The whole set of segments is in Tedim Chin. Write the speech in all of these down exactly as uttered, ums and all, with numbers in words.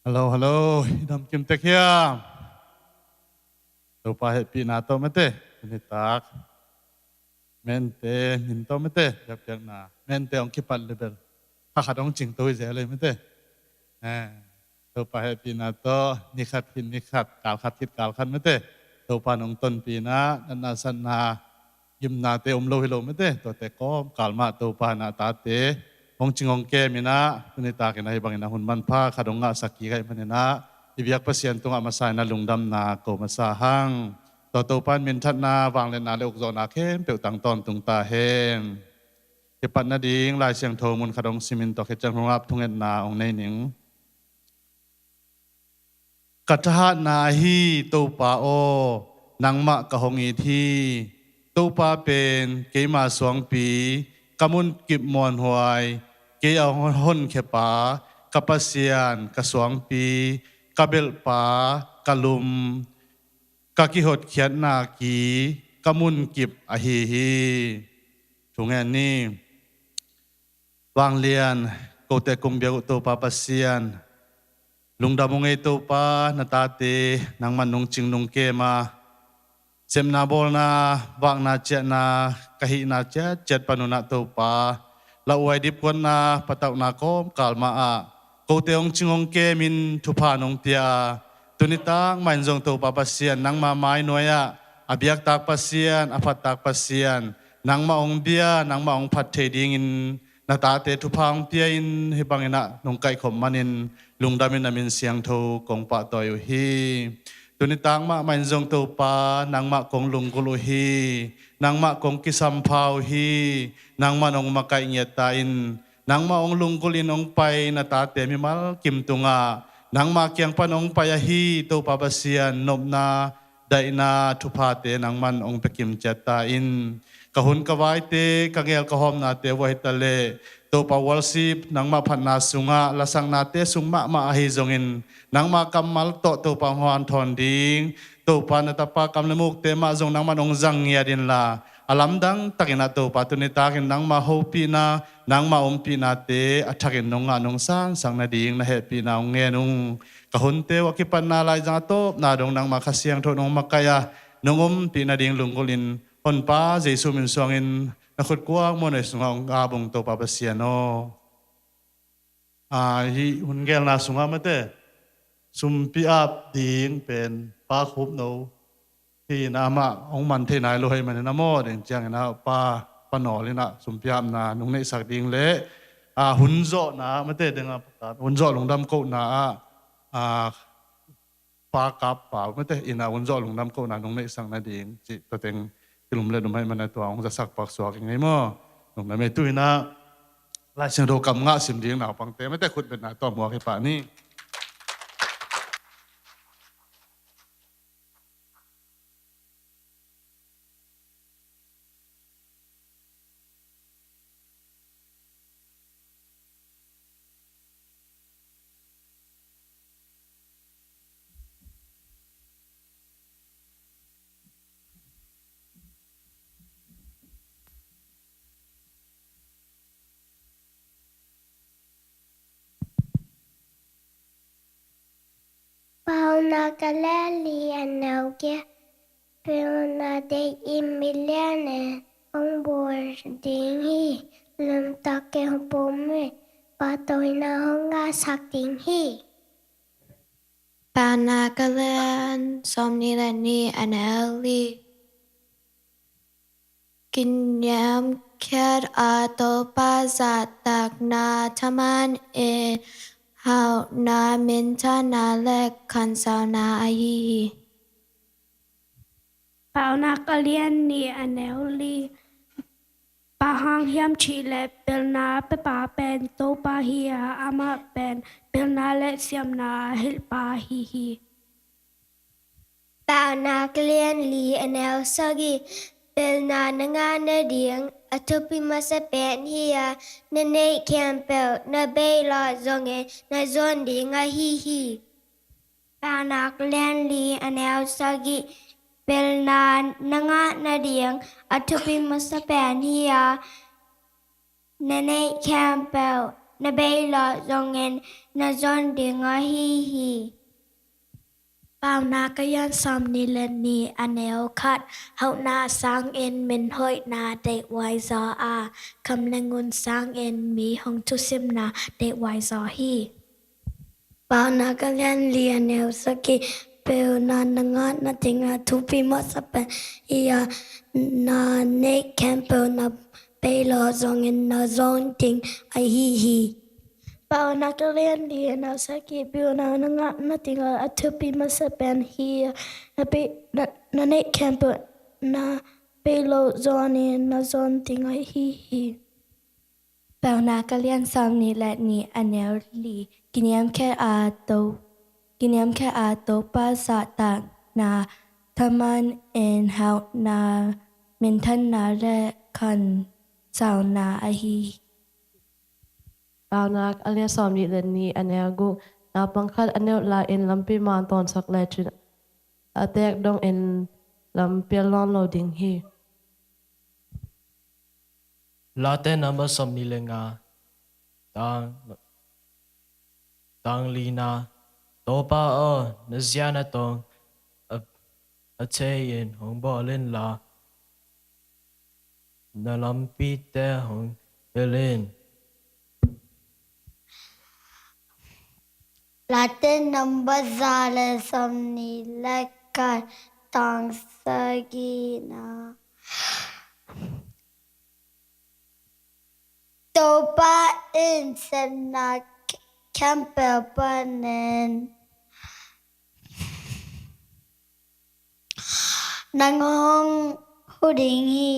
Hello, hello. I dam kim tek hiam? Topa hehpihna tawh mate. Nitak mente min tawh mate. Biakpiakna mente hong kipat le bel kha khat hong cingto hi zel ei mate. Eh, Topa hehpihna tawh ni khat khit ni khat, kal khat khit kal khat mate. Topa nong tonpihna, natna satna, gimnate om lo hi lo mate. Tuate kawmkal mah Topa in a tate hong cing hong kem in a, tuni takin a hih bangin a hun manpha khat hong ngahsak kik ahih manin a, i biak Pasian tungah masa in a lungdamna ko masa hang. Tua Topa in minthatna, vangliatna le ukzawhna khempeuh tang tawntung ta hen. Kipat nading Lai Siangtho mun khat hong simin tua khit ciang hong ap thungetna hong nei ning. Ka thahatna ahi Topa aw, nangmah ka hong it hi. Topa pen keima suangpi, ka munkip muanhuai, kei a hon, honkhiapa, ka Pasian, ka suangpi, ka belhpa, ka lum, ka kihotkhiatna ki, ka munkip ahi hi. Thungen ni. Vanglian, kote kong biak uh Topa Pasian, lungdam ung ei Topa, na tate nangman nong cing nong kem a, sepna bawlna, vakna ciahna, ka hihna ciatciat panun ah Topa, lauhuai dipkuatna, patauhna kawmkal mah ah kote hong cing hong kemin thupha nong pia a, tuni tak mah in zong Topa Pasian, nangma mainuai ah a biaktak Pasian, a phattak Pasian, nangmah hong bia, nangmah hong phat thei dingin na tate thupha hong pia in, hih bangin ah nong kaihkhop manin lungdam in na min siangtho kong pahtawi uh hi. Tuni tak mahmah in zong Topa, nangmah kong lunggulh uh hi. Nangmah kong kisampha uh hi. Nangmah nong makaih ngiat ta in, nangmah hong lunggulh in hong pai na tate mimal kim tungah nangmah kiang pan hong pai ahi Topa Pasian, nopna, daihna, thuphate nangman hong pia kimciat ta in. Ka hun ka vaite, ka ngel ka hawmnate uh ahi ta leh, Topa worship, nangmah phatna sungah, lasaknate sung mahmah ahi zongin, nangmah kammal tawh Topa hong hanthawn ding, Topa na tapa kam le mukte mah zong nangman hong zang ngiat inla, a lamdang takin ah Topa tuni takin nangmah hopihna, nangmah ompihnate a thakin nong ngah nong sansak nading na hehpihna hong ngen ung. Ka hunte uh a kipatna laizang a tawpna dong nangmah Kha Siangtho nong makaih a, nong ompih nading lunggulh in, Honpa Jesu min suangin na khut kuang muanhuai sungah hong ap ung Topa Pasian aw. A, hih hun gelna sungah mate, sumpi ap ding pen Pa Khup No hi in ah, amah hong man thei nai lo ahih manin a mawh ding ciangin ah Pa, Pa Nawl in ah sumpi apna nong neihsak ding le, a, hun zawhna mate ding ah, hun zawh lungdam kohna ah, a, Pa Kap Pa mate in ah hun zawh lungdam kohna nong neihsak nading cih tua teng kilum le lum ahih manin tua hong zasak pak suak ing ei maw? Lungdam ei. Tu in ah Lai Siangtho kam ngah sim ding naupangte mate khut betna tawh muak hi pah ni. Paunak a lian li a neu giat. Pilna deih in milian in hong bawl ding hi. Lamtak in hong pom in, pahtawina hong ngahsak ding hi. Paunak a lian sawmnih le nih a neu li. Kiniamkhiat a Topa zahtakna thaman in hauhna, minthanna le khansauna ahi hi. Paunak a lian nih a neu li. Bang hang hiam cih leh pilna pepa pen Topa hi a, amah pen pilna le siamna a hilhpa ahi hi. Paunak lian li a neu sagih. Pilna na ngah nading a thupi masa pen hi a, na neih khempeuh na bei lawh zongin na zuan ding ahi hi. Paunak lian li a neu sagih. Pilna na ngah nading a thupi masa pen hi a, na neih khempeuh na beilawh zongin na zon ding ahi hi. Paunak a lian sawmnih le nih, a neu khat. Hauhna sangin minhoihna deihhuai zaw a, kham le ngun sangin mi hong thusimna deihhuai zaw hi. Paunak a lian li, a neu sagih. Peuhna na ngah nading a thupi masa pen hi a, na neih khempeuh na beilawh zongin na zon ding ahi hi. Paunak a lian li, a neu sagih. Peuhna na ngah nading a thupi masa pen hi a, na bei-, na, na neih khempeuh na beilawh zongin na zon ding ahi hi. Paunak a lian sawmnih le nih, a neu li. Kiniamkhiat a To, kiniamkhiat a Topa zahtakna thaman in hauhna, minthanna le khansauna ahi hi. Paunak a lian sawmnih le nih, a neu guk. Naupang khat a neuk lai-in lampi man tawnsak lecin a teek dongin lampial nawn lo ding hi. Late number sawmnih le nga, tang, tang lina. Topa aw, na ziana tawng a, a thei-in hong bawl in la, na lampite hong pil in. Late number za le sawmnih le khat, tang sagihna. Topa in sepna khempeuh panin nang hong huh ding hi.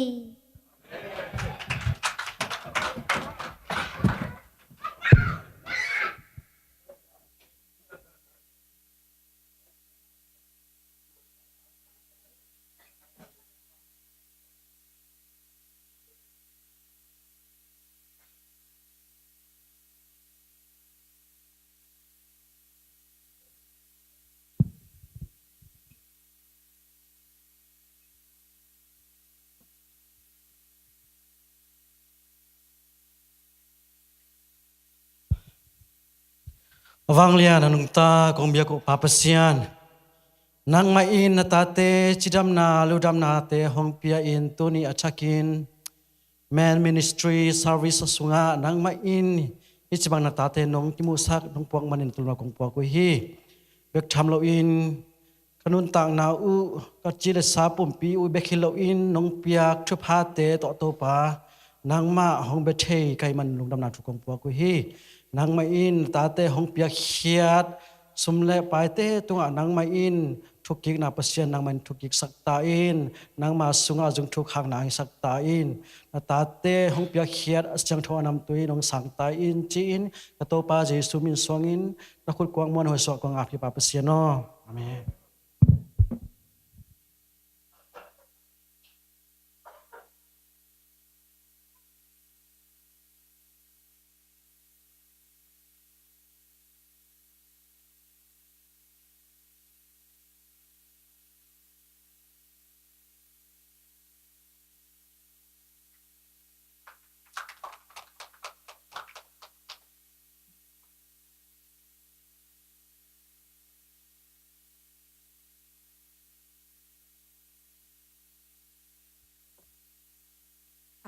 A vanglian a nungta kong biak uh Pa Pasian, nangmah in na tate cidamna, lungdamnate hong pia-in tuni a thakin Men Ministry Service sungah nangmah in hih ci bang na tate nong kimuhsak, nong puak manin tul lo kong puak uh hi. Bek tham loin ka nuntakna uh, ka ci le sa pumpi uh bek hi loin nong piak thuphate tawh Topa nangmah hong bia thei ka hih man lungdamna thu kong puak uh hi. Nangmah in tate hong piakkhiat sum le paite tungah nangmah in thukkikna Pasian, nangmah in thukkiksak ta in, nangmah sungah zong thukhakna hong hisak ta in, na tate hong piakkhiat a siangtho a namtui in hong sang ta in ci-in ka Topa Jesu min suangin na khut kuang muan hoih suah kong ap hi Pa Pasian aw. Amen.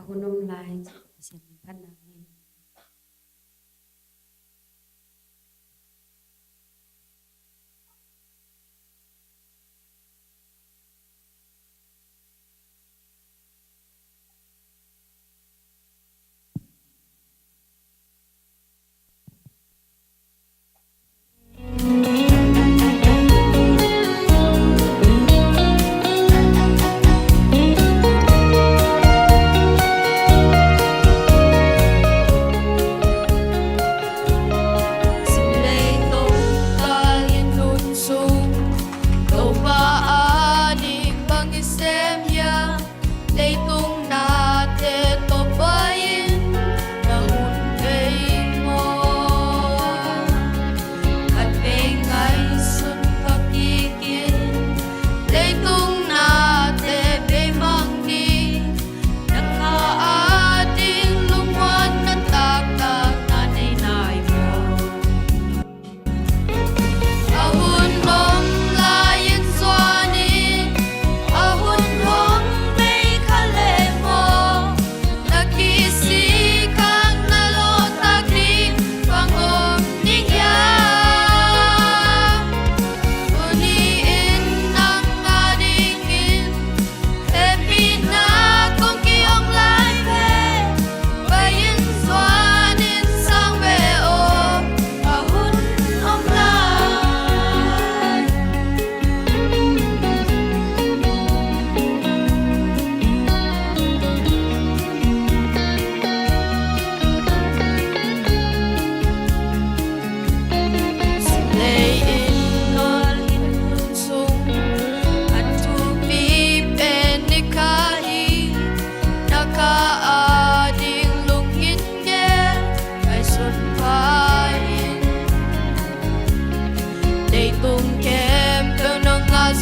A hun om lai, Pasian min phatna hi.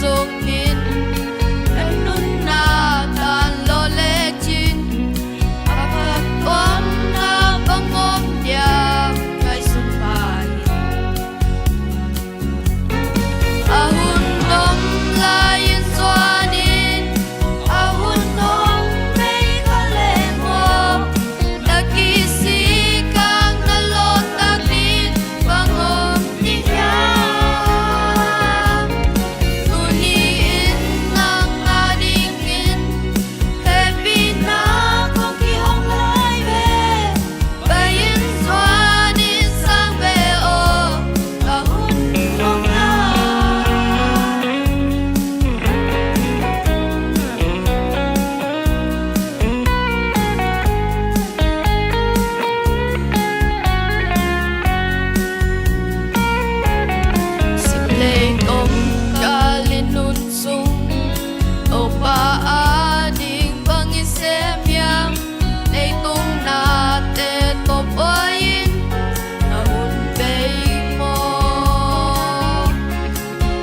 Tung in, a nunna tan lawh lecin, a phattuamna bang om diam ngaihsun pah in. A hun om lai-in zuanin, a hun hong bei kha leh maw, na kisik a na lawhtak ding bang om ding hiam? Tuni-in nang a dingin hehpihna kong kihong lai ve. Pai-in zuanin sang ve aw, a hun om lai. Siplei kongkal i nun sung, Topa ading bang i sem hiam? Leitung nate tawh buai-in na hun bei maw?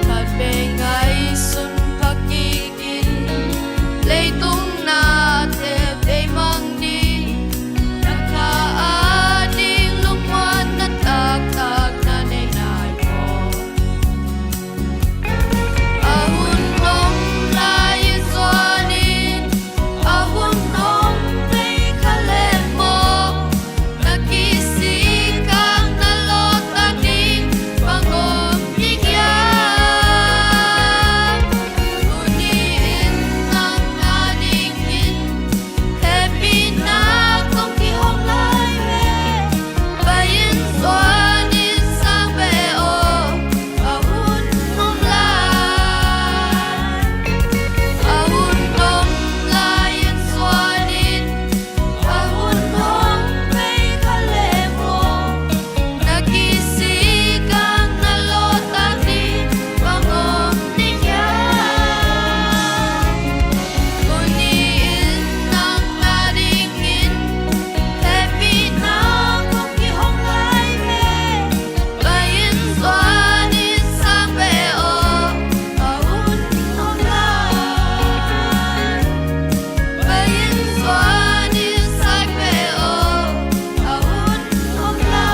Khat vei ngaihsun pha kik in, leitung nate bei mang ni. Na kha ading lungmuanna taktak na nei nai maw? A hun om lai-in zuanin, a hun hong bei kha leh maw, na kisik a na lawhtak ding bang om ding hiam? Tuni-in nang a dingin hehpihna kong kihong lai ve. Pai-in zuanin sang ve aw, a hun om lai. A hun om lai-in zuanin, a hun hong bei kha leh maw, na kisik a na lawhtak ding bang om ding hiam? Tuni-in nang a dingin hehpihna kong kihong lai ve. Pai-in zuanin sang ve aw, a hun om lai. Pai-in zuanin sang ve aw, a hun om lai.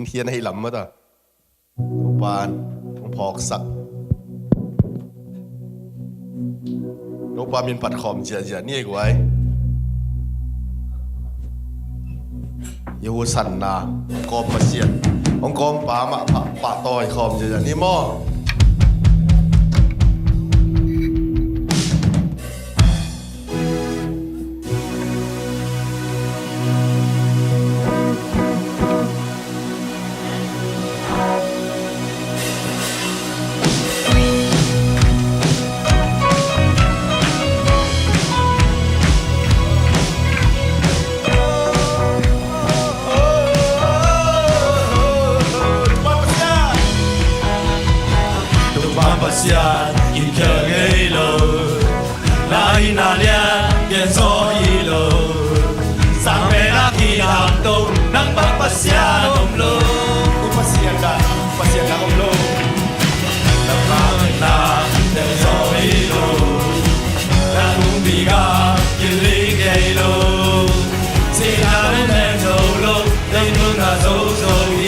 Hian ahi lam mah ta. Topa in hong phawksak. Topa min phat khawm ziahziah ni ei guai. I husanna kawm Pasian, hong kawmpa mah pah, pahtawi khawm ziahziah ni maw? Topa Pasian, in khial ngei lo. Na inn a lian gen zaw hi lo. Sang pen a kidam to, nang bang Pasian om lo. Pasian ka, Pasian ka om lo. Nang bang na gen zaw hi lo. Nang bang ka kiling hi lo. Sihna pen zo lo, dei nun a zo zo hi.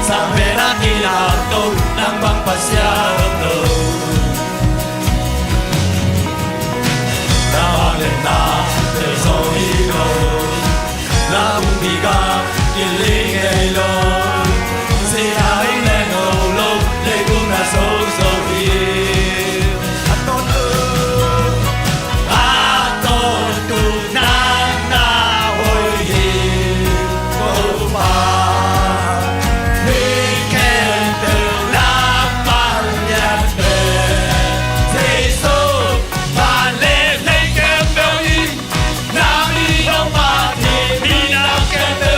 Sa vena kila to nang bang Pasian lo. Na bang le na te zong hi lo. Na bung bi ga kiling ei lo. Si na ing le no lo le gung na so so hi. A to tu. A to tu na na hoi hi. Ko pa. Ni ken te la pan ya te. Jesu. Van le le ken te i. Na mi dong pa ti mi na ken te.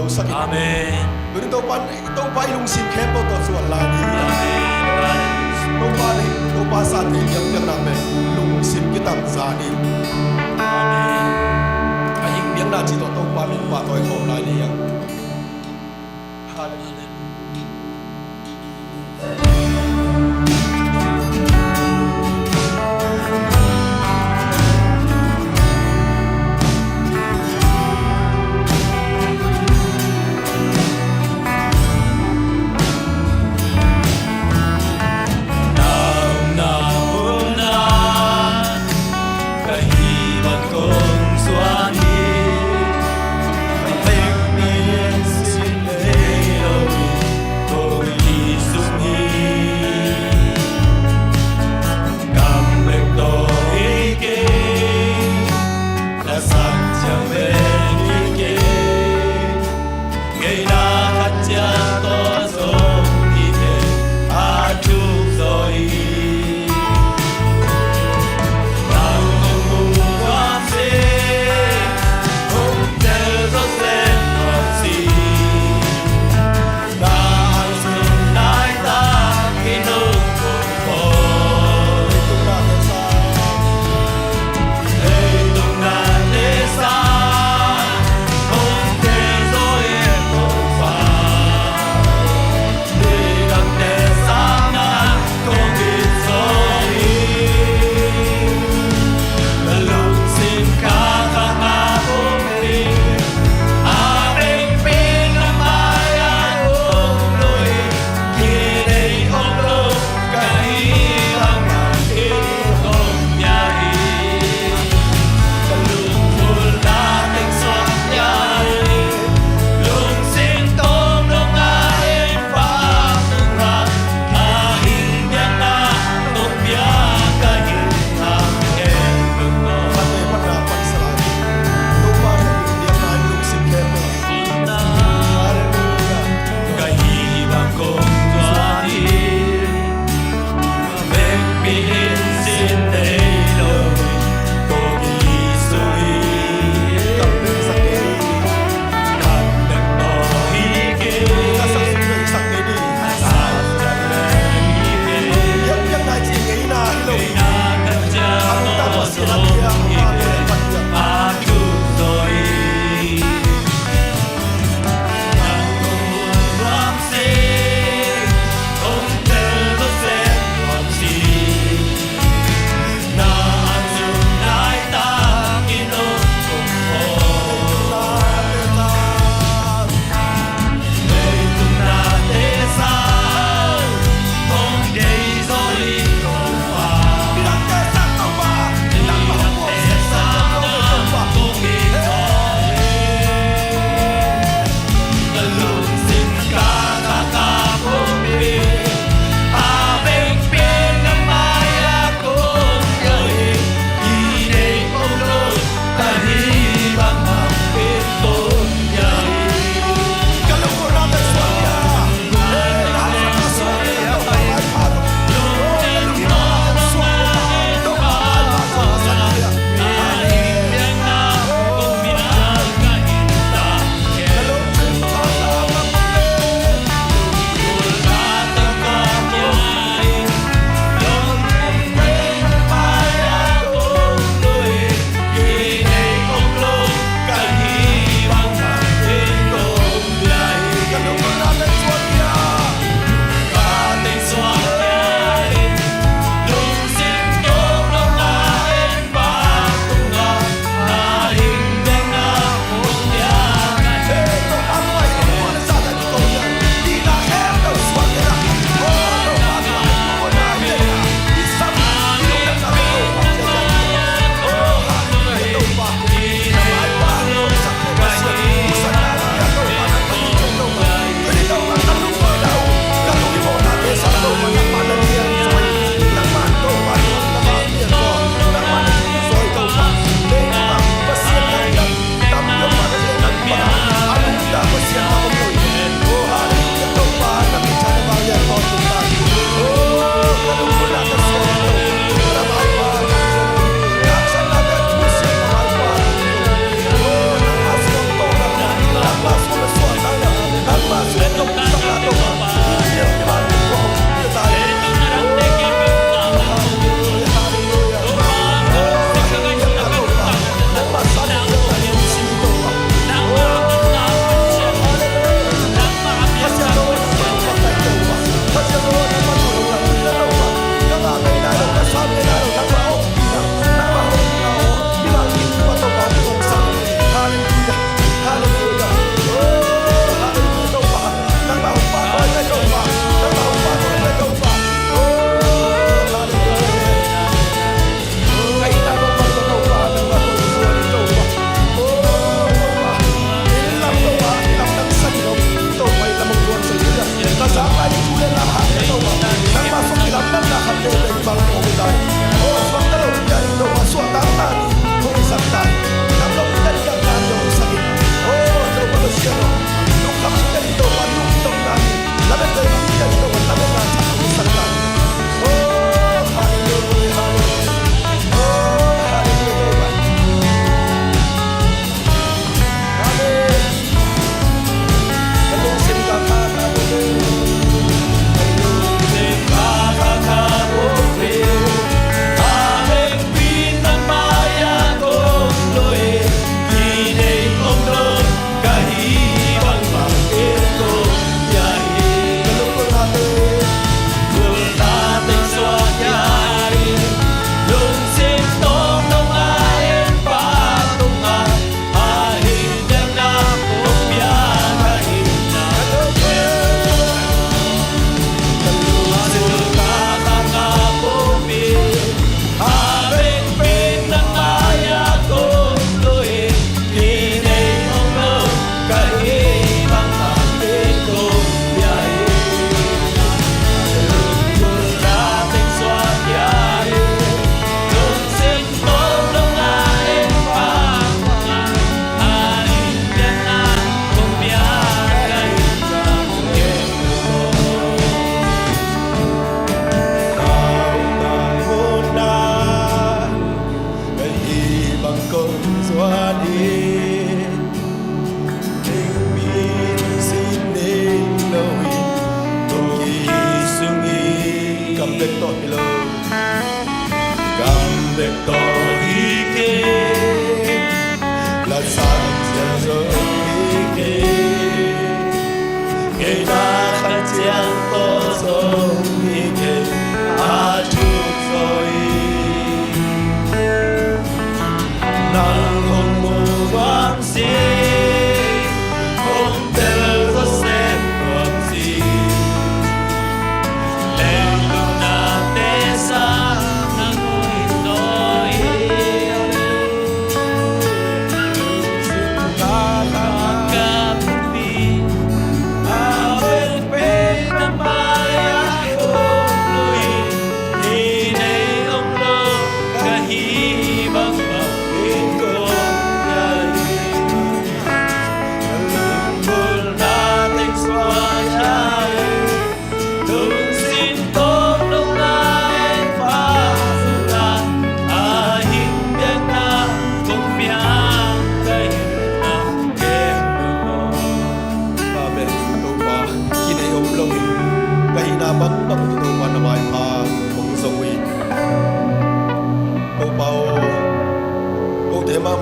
Amen. Tuni Topa, Topa i lungsim khempeuh tawh zuan lai ni. Amen. Topa ni, Topa zate biakpiakna pen lungsim kitamza ni. Amen. A hing biakna ci tawh Topa min pahtawi khawm lai ni. Hallelujah.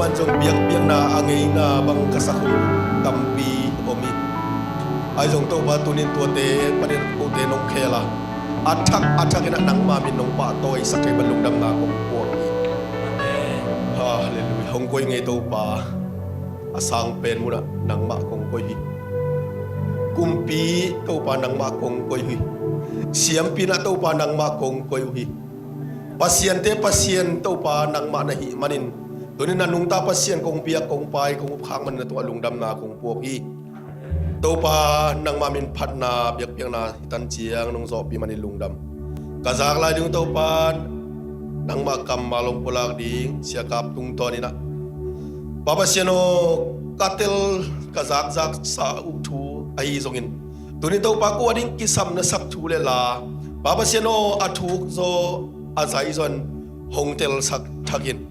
An zong biakpiakna a ngeina bang ka sak hun tampi om hi. Ahi zong Topa tunin tuate panin kote nong khel a, a thak a thakin ah nangmah min nong pahtawi sak thei bang lungdamna kong puak hi. Halleluiah. Hong koi ngei Topa, a sang pen munah nangmah kong koi hi. Kumpi Topa nangmah kong koi uh hi. Siampi in ah Topa nangmah kong koi uh hi. Pasiante Pasian Topa nangmah na hih manin, tunin a nungta Pasian kong biak, kong pai, kong upkhak manin na tungah lungdamna kong puak hi. Topa nangmah min phatna biakpiakna hi tan ciang nong zawhpih manin lungdam. Ka zak lai ding Topa nangmah kammal hong pulak ding siakap tungtawnin ah, Pa Pasian aw, ka tel ka zakzak sa uh thu ahi zongin, tunin Topa kua ding kisam na sak thu le la, Pa Pasian aw, a thuk zaw a zai zaw in hong telsak thakin,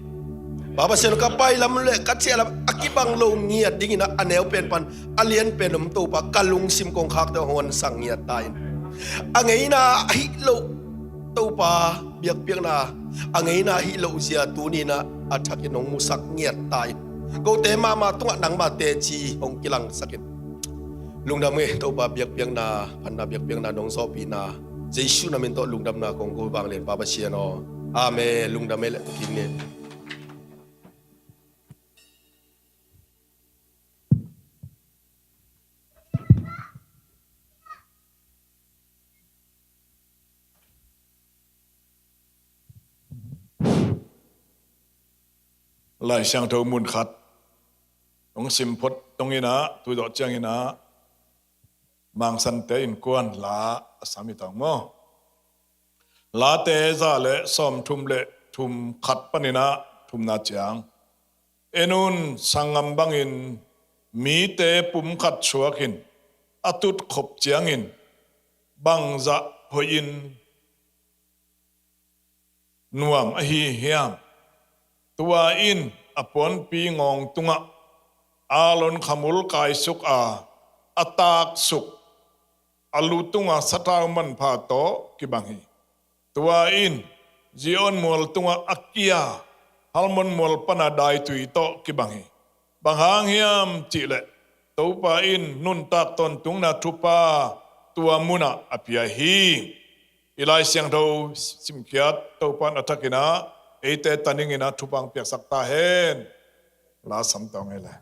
Pa Pasian aw, ka pailam le ka ciahlam a kibang lo ngiat dingin ah a neu pen pan a lian pen om Topa ka lungsim kongkhakte hong honsak ngiat ta in. A ngeina ahi loh Topa biakpiakna a ngeina ahi loh zia tunin ah a thakin hong musak ngiat ta in. Kote mahmah tungah nangmah teci hong kilangsak in. Lungdam ngei Topa biakpiakna, phatna biakpiakna nong zawhpihna Jesu na min tawh lungdamna kong ko vanglian Pa Pasian aw. Amen. Lungdam ei le kong kim ngei. Lai Siangtho mun khat hong sim phot dongin ah, tui zawh ciangin ah, Mang Sante innkuan la a sam hi ta ung maw. Late za le sawmthum le thum, khat panin ah thumna ciang. En un, sanggam bangin mite pumkhat suakin a tutkhop ciangin bangzah hoihin nuam ahi hiam? Tua in a puanpi ngawng tungah Aaron khamul kaisuk a, a taksuk a lu tunga sathau manpha tawh kibang hi. Tua in Zion mual tungah a kia Hermon mual pana daitui tawh kibang hi. Bang hang hiam cihleh Topa in nuntak tawntungna thupha tua munah a pia hi. I Lai Siangtho simkhiat Topa in a thakin ah eite ta ningin ah thupha hong piaksak ta hen. La sam tawh ngei le.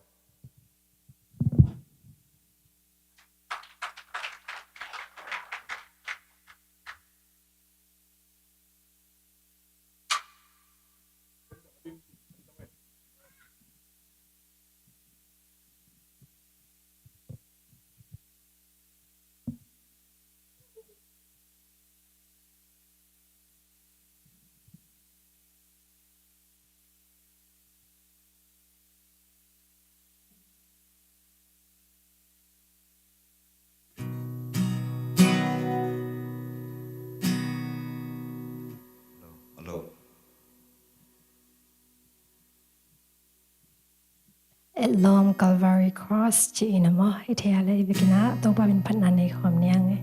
Hello, hello. Etlawm Calvary Cross ci-in a maw, i thei a le i biakinn ah Topa min phatna nei khawm ni ang e.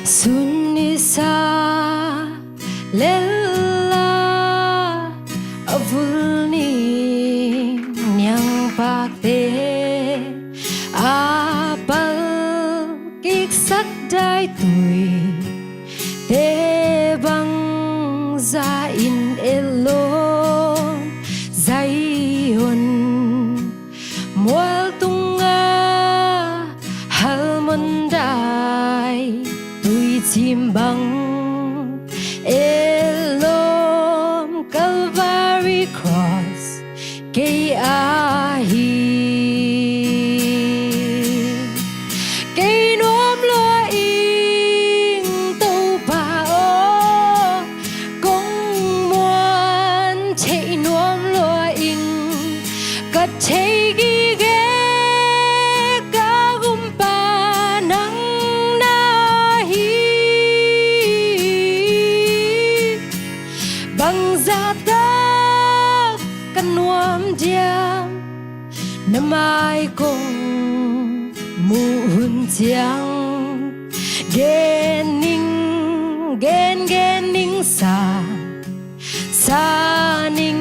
Sun i sa lel a, a vul ning niangpakte a pal kiksak daitui te bangzah in etlawm Zion mual tunga Hermon daitui cim bang, etlawm Calvary Cross kei a hi. Kei nuam lua ing Topa aw, kong muan theih nuam lua ing, ka theih gige ka gumpa nang na hi. Bangzah tak ka nuam diam, na mai kong Muh hun ciang gen ning, gen gen ning sa, sa ning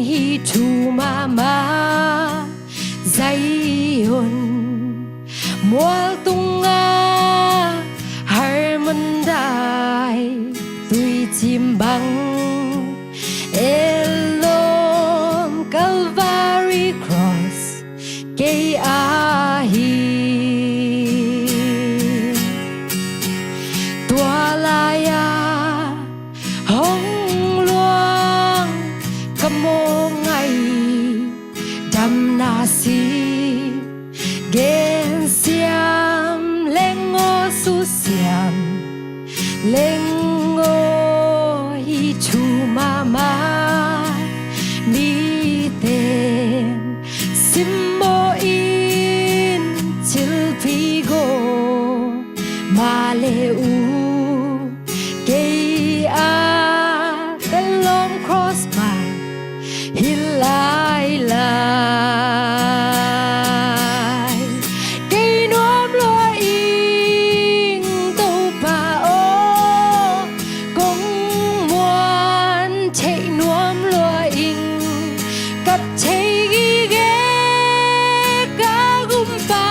hi thu mahmah. Zion mual tungah harmandai tuicim bang, Elom Calvary Cross kei ah hi. Tua lai-ah hong luang ka mawng ahi, damna si, gensiam, lengaw susiam, lengaw hi thu mahmah. Miten simmawh in cilphih go, mah le uh kei ah ka lawm cross mah hi lailai. Kei nuam lua ing Topa aw, kong muan theih nuam lua ing. Ka thei gige ka gumpa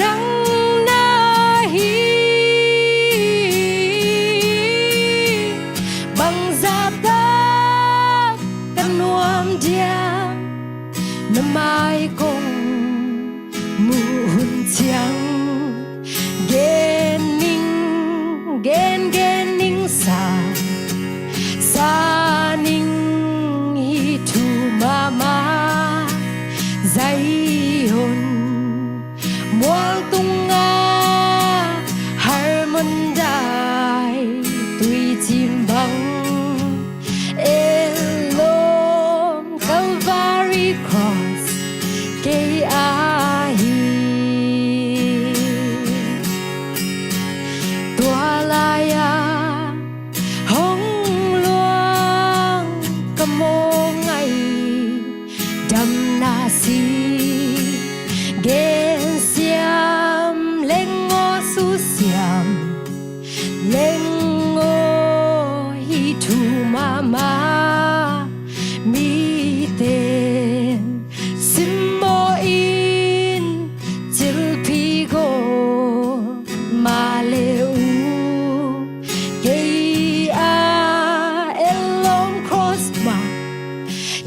nang na hi. Bangzah tak ka nuam diam, na mai kong muh hun ciang. Gen ning, gen gen ning sa, sa ning hi thu mahmah. Zion mual tungah harmandai tuicim bang, Elom Calvary Cross kei ah hi. Tua lai-ah hong luang ka mawng ahi, damna si, gensiam, lengaw susiam, lengaw hi thu mahmah. Miten simmawh in cilphih go, mah le uh kei ah Elom cross mah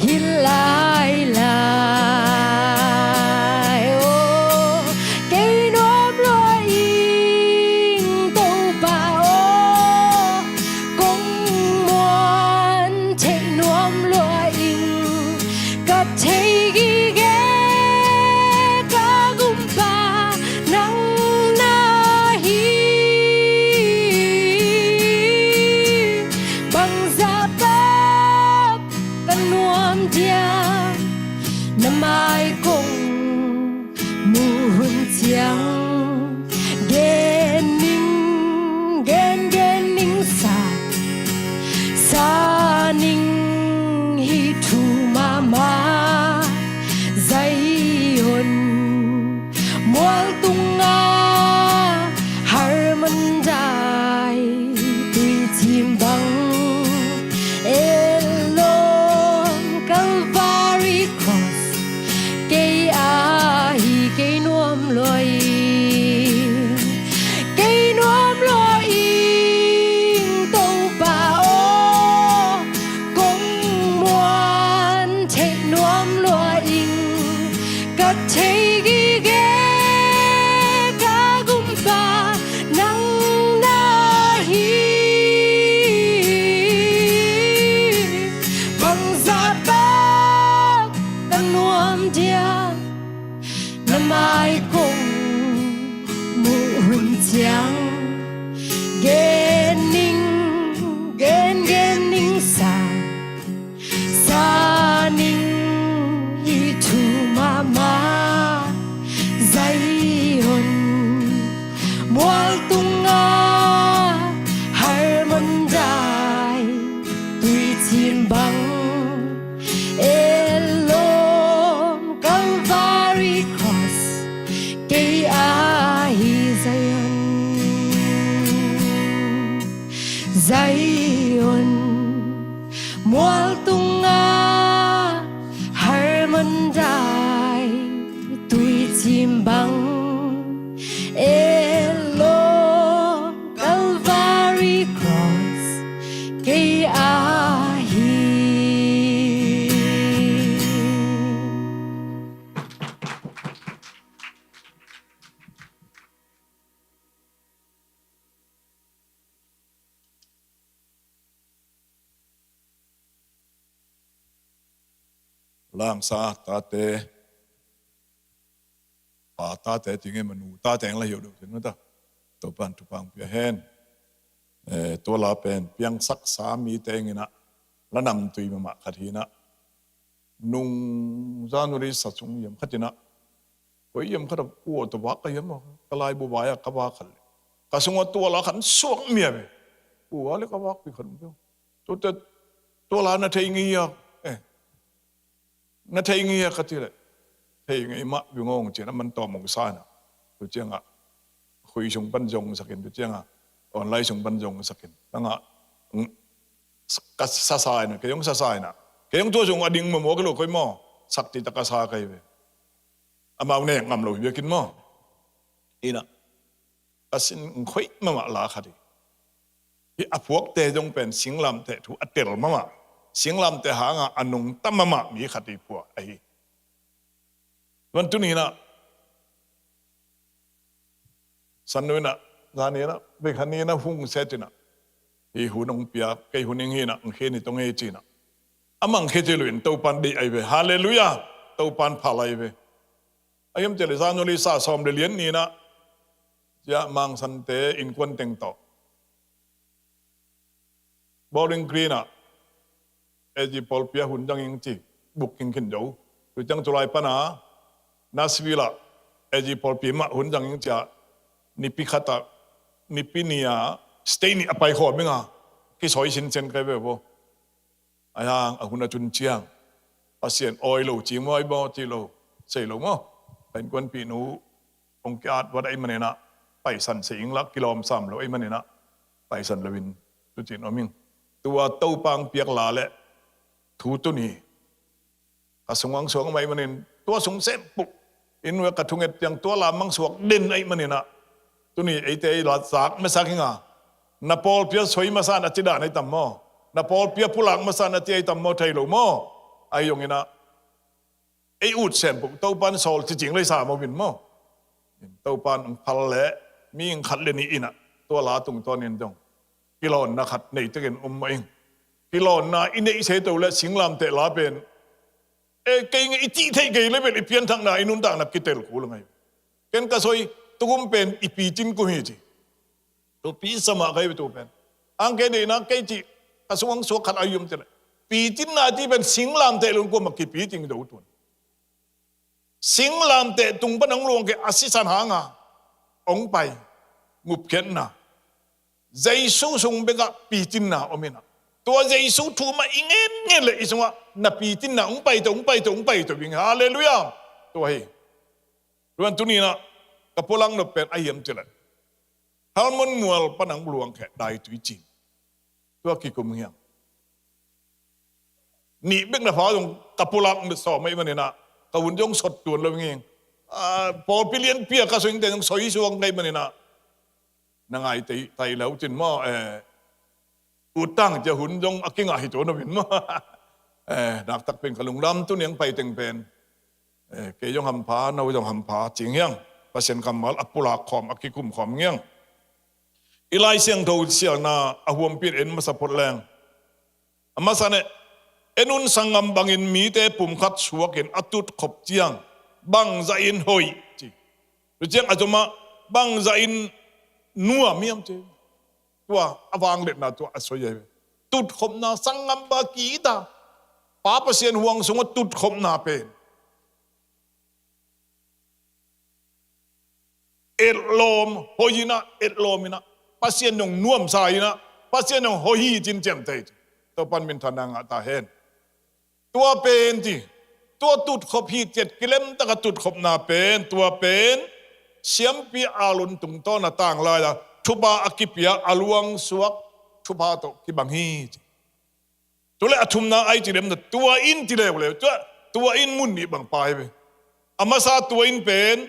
hi lailai. Oh, kei nuam lua ing Topa aw, kong muan theih nuam lua ing. Ka thei gige ka gumpa nang na hi. Bangzah tak ka nuam diam, na mai kong muh hun ciang. Gen ning, gen gen ning sa, sa ning hi thu mahmah. Zion mual tungah harmandai tuicim bang, Elom Calvary Cross kei ah hi. Kei nuam lua ing, kei nuam lua ing Topa aw, kong muan theih nuam lua ing. Ka thei gige ka gumpa nang na hi. Bangzah tak ka nuam diam, na mai kong muh hun ciang. Gen ning, gen gen ning sa, sa ning hi thu mahmah. Zion mual tungah Hermon dai tuicim bang, Elom Calvary Cross kei ahi. Langsa tate, pa tate, tingin manu tate ang la hiu duk tin ta. Topan tupang pia hen. Eh, tua la pen piangsaksa mite ngina la namtui mama khat hina. Nung January sa sung hiam khatina, koi hiam khata, ua, tua vak ka hiam maw, ka laibu vai-a ka vak khat le, ka sungah tua la khan suak mia ve. Ua le ka vakpi khat um pia. Tuate tua la na thei ngei a, eh, na thei ngei a ka ti le, thei ngei mah vingawng cin a man tawm hong sa ina. Tu ciangah khui sung pan zong sakin, tu ciangah online sung pan zong sakin. Tangah, mm, ka sasa ina, kei hong sasa ina. Kei hong tua sung a ding mamawk lo koi maw, sakti taka sa kai ve. Amau nek ngam lo hi biakin maw. Ina, ka sin khoih mama la khat hi. Hi a phuakte zong pen singlamteh thu a tel mama, singlamteh hanga a nungta mama mi khat hi phuak ahi. Tuan tuni ina, san nu ina, zan ina, vei khan ina hung set ina, hi hun hong pia, kei hun ing hina, ang khe ni tong e cina. A mang khe ci luin Topan deih ai ve. Halleluiah. Topan phal ai ve. A hiam ci le January sa sawm le lian ni ina, cia Mang Sante innkuan teng tawh Bowling Green ah A G pawlpi ah hun zang ing ci, booking khin zo. Tu ciang culai pana Nashville ah A G pawlpi mah hun zang ing cia, nipi khat ah, nipi ni a state ni a pai khawm ing a, kisawi sinsen kai ve vo. A hiang a hun a cun ciang Pasian awi lo cing maw, awi maw ci lo, sei lo maw. Ka innkuanpih nu hong ki-at vat ahih manin ah paisan sei ing la, kilawm sam lo ahih manin ah paisan loin tu cin om ing. Tua Topa hong piak la le thu tuni ka sung hong suak mah ahih manin tua sung sempuk in ve ka thunget tiang tua la mang suak den ahih manin ah tuni eite ei la zak masak ing a, na pawlpi a soi masa in a ci dan ahi tam maw? Na pawlpi a pulak masa in a ci ahi tam maw? Thei lo maw? Ahi zongin ah ei ut sempuk Topan sawl cicing lei sa maw vin maw? Topan hong phal le mi hong khat le nih in ah tua la tungtawnin zong kilawnna khat nei tekin um mah ing. Kilawnna i neih se to le singlamteh la pen, e, kei ngei i cih theih kei le bel i pianthakna, i nuntakna kitel kul ngai. Ken ka soi tukum pen i picin kum hi ci. Tu pi sa mah ka hi tu pen. Ang kei deihna kei cih ka sung hong suak khat a yum ci le, picinna cih pen singlamteh lo in kuamah kipicing zo tuan. Singlamteh tung pan hong luang kei a sisan hanga hong pai ngupkhiatna. Jesu sung bekah picinna om in ah tua Jesu thu mah i ngen ngen le i sungah na picinna hong pai to, hong pai to, hong pai to ving. Halleluiah. Tua hi. Tuan tuni in ah ka pulak nop pen ahi hiam ci le, Hermon mual pan hong luang khe daitui cin. Tua kikum hiang. Nih bek na pha zong ka pulak sawm ahih manin ah ka hun zong sot tuan lo ing. Ah, pawlpi lianpi a ka soi ingte zong soi suak ahih manin ah na ngai tei, tai lo cin maw, eh, ut tang cia hun zong a kingah hi tuan lo in maw. Eh, naktak pen ka lunglam tuni hong pai teng pen, eh, kei zong hampha, no zong hampha cing hiang. Pasian kammal a pulak khawm, a kikum khawm ngiang. I Lai Siangtho sialna a huampi in en masa phot leng, a masa ne, en un sanggam bangin mite pumkhat suakin a tutkhop ciang bangzah in hoih ci. Tu ciang a zomah bangzah in nuam hiam ci. Tua a vangliatna tua a soi ahi ve. Tutkhopna sanggam bang kihta. Pa Pasian huang sungah tutkhopna pen etlawm, hoih in ah, etlawm in ah, Pasian nong nuamsa in ah, Pasian nong hoih hi cin ciamteh hi. Topan minthanna ngah ta hen. Tua pen ci, tua tutkhop hi ciat kilemtaka tutkhopna pen, tua pen siampi Aaron tungtawn a tanglai a thupha a kipia a luangsuak thupha tawh kibang hi ci. Tua le a thumna ai ci lemna tua in ti leuleu, tua, tua in mun nih bang pai ve. A masa tua in pen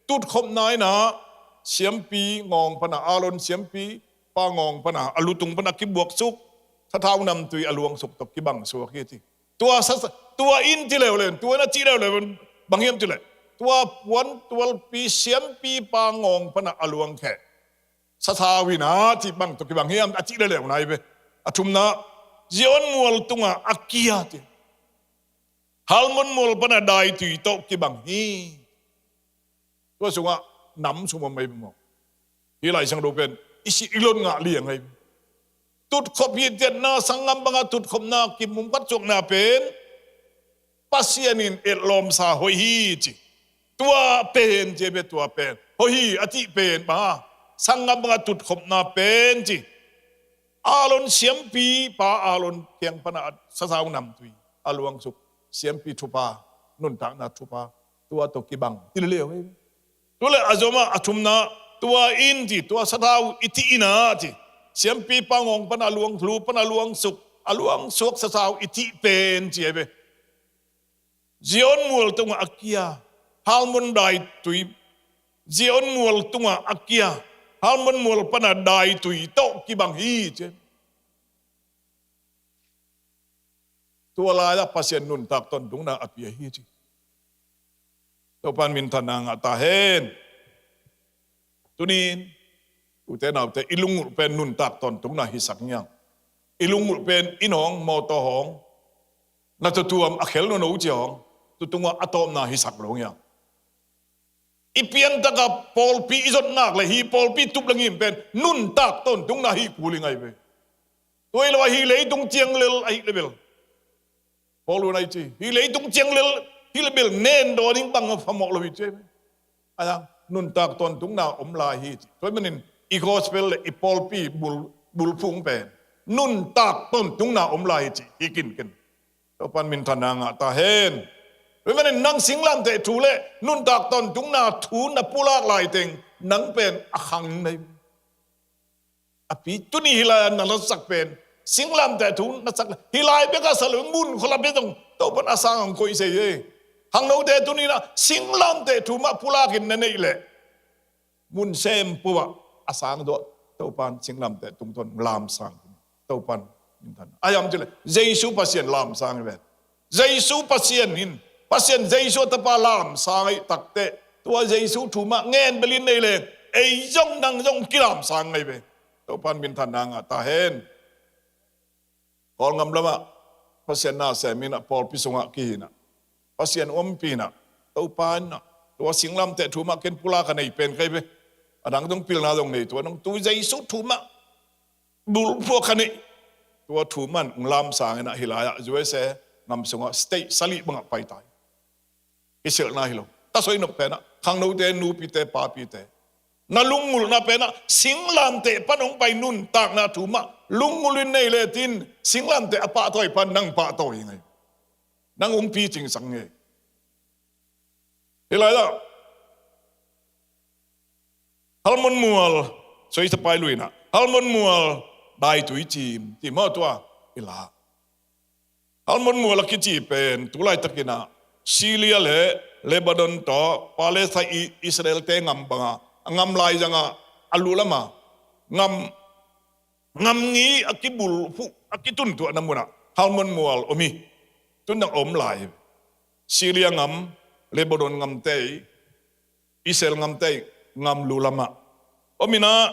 tutkhopna in ah siampi ngawng pana, Aaron siampi pa ngawng pana a lutung pana kibuaksuk sathau namtui a luangsuk tawh kibang suak hi ci. Tua sa, tua in ti leuleu, tua in a ci leuleu bang hiam ci le, tua puan tualpi siampi pa ngawng pana a luangkheh sathau in ah ci bang tawh kibang hiam a ci leuleu nai ve. A thumna Zion mual tungah a kia ci. Halmon mual pana daitui tawh kibang hi. Tua sungah nam sung om mai maw? Hih Lai Siangtho pen i si i lon ngah liang ahi. Tutkhop hi tiatna, sanggam banga tutkhopna, kimum khat suakna pen Pasian in etlawmsa hoih hi ci. Tua pen ci a bia, tua pen hoih hi a cih pen banga sanggam banga tutkhopna pen ci. Aaron siampi pa Aaron kiang pana a sasau namtui a luangsuk siampi thupha, nuntakna thupha, tua tawh kibang ti leuleu hi. Tua le a zomah a thumna tua in ci, tua sathau i tih in ah ci. Siampi pa ngawng pana luang, lu pana luangsuk, a luangsuak sathau i tih pen ci ahi ve. Zion mual tungah a kia, Halmon daitui, Zion mual tungah a kia, Halmon mual pana daitui tawh kibang hi ci. Tua lai-ah Pasian nuntak tawntungna a pia hi ci. Topan minthanna ngah ta hen. Tunin ute naute, i lungngulh pen nuntak tawntungna hisak hiang. I lungngulh pen inn hong, mawtaw hong, na tutuam a khel nono cia hong, tutungah a tawpna hisak lo hiang. I piantaka pawlpi i zotnak le hi pawlpi tup le ngim pen nuntak tawntungna hi kul hi ngai ve. Tua hi lo a hi leitung ciang lel ahi le bel, Paul un ahi ci, hi leitung ciang lel hi le bel nen daw ding bang a phamawh lo hi ci. Aya, nuntak tawntungna om lai hi ci. Tua hi manin i gospel le i pawlpi bul, bulphung pen nuntak tawntungna om lai hi ci hi kinkin. Topan minthanna ngah ta hen. Tua hi manin nang singlamteh thu le nuntak tawntungna thu na pulak lai teng nang pen a khang nei. A pi tuni hi lai-a na lasak pen singlamteh thu na sak, hi lai bek a sa lo, mun khua la bek zong Topan a sang ang koih sei e. Khangnote tuni-in ah singlamteh thu mah pulakin na neih leh mun sem pua a sang dua Topan singlamteh tungtawn lamsang. Topan minthan a hiam cih leh Jesu Pasian lamsang hi ven. Jesu Pasian in, Pasian Jesu a tapa lamsang ahih takteh tua Jesu thu mah ngen belin nei leng ei zong nang zong kilamsang ngai ve. Topan minthanna ngah ta hen. Kawlgam lamah Pasian na sem in ah pawlpi sungah kihi in ah Pasian ompih in ah Topa in ah tua singlamteh thu mah ken pulak a nei pen kei ve. A dang zong pilna zong nei, tua nong tu Jesu thu mah bulphuh kha nih. Tua thu man ung lamsang in ah hi lai-ah U S A ngam sungah state sali bangah pai tai. Kisilhna hi lo. Ka soi nop pen ah khangnote, nupite, papite, na lunggulhna pen ah singlamteh pan hong pai nuntakna thu mah lunggulh in nei le tin singlamteh a pahtawi pan nang pahtawi hi ngai. Nang hong picing sang nge. Hi lai-ah Halmon mual, soi sa pai lui in ah Halmon mual daitui cim, cim hau tua i la. Halmon mual a kici pen tu laitak in ah Syria le Lebanon tawh Palestine, Israel-te ngam banga a ngam laizang a, a lu lama ngam, ngam ngi a kibulphuh, a kituntuahna munah Halmon mual om hi. Tun dang om lai. Syria ngam, Lebanon ngamte, Israel ngamte ngam lu lamah om in ah,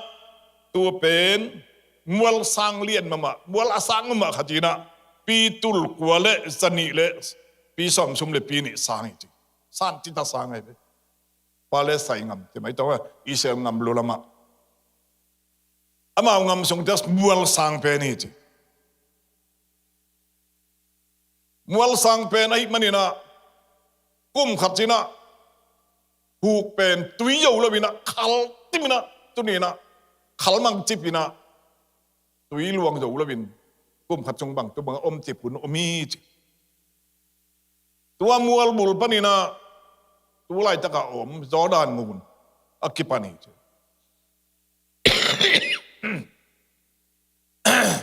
tua pen mual sang lian mahmah, mual a sang mahmah khat in ah pi tul kua le za nih le pi sawm sum le pi nih sang hi ci. San ci ta sang hi. Palestine ngam ti mai tawh Israel ngam lu lamah, amau ngam sung teh mual sang pen hi ci. Mual sang pen ahih manin ah kum khat ci-in ah huk pen tui zo lo in ah khal tim in ah, tuni in ah khal mang cip in ah tui luang zo lo in kum khat sung bang tu bang a om cip hun om hi ci. Tua mual bul panin ah tu laitak a om Jordan ngun a kipan hi ci.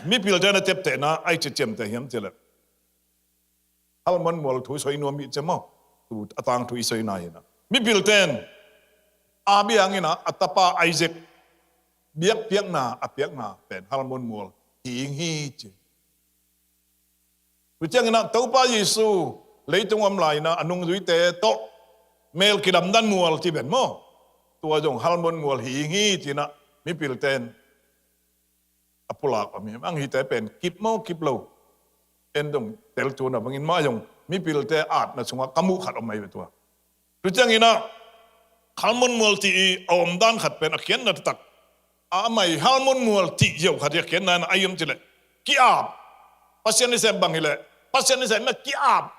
Mipilte na teptehna ai ciciamteh hiam cileh, Halmon mual thu soi nuam hi cia maw? Tu a tangthu i soina hi na. Mipilte in Abraham in a tapa Isaac biakpiakna a piakna pen Halmon mual hing hi ci. Tu ciangin a Topa Jesu leitung om lai in a nungzuite tawh mel kidamdan mual ci pen maw? Tua zong Halmon mual hing hi ci in a mipilte in a pulak om hi. Ang hite pen kip maw kip lo, en dong tel tuan a bangin mah zong mipilte atna sungah ka muh khat om ahi ve tua. Tu ciangin a Halmon mual ci i a omdan khat pen a khiatna taktak, a amai Halmon mual ci ziau khat i a khiatna in a ai om cileh ki-ap. Pasian i sem bang hileh Pasian i sem mah ki-ap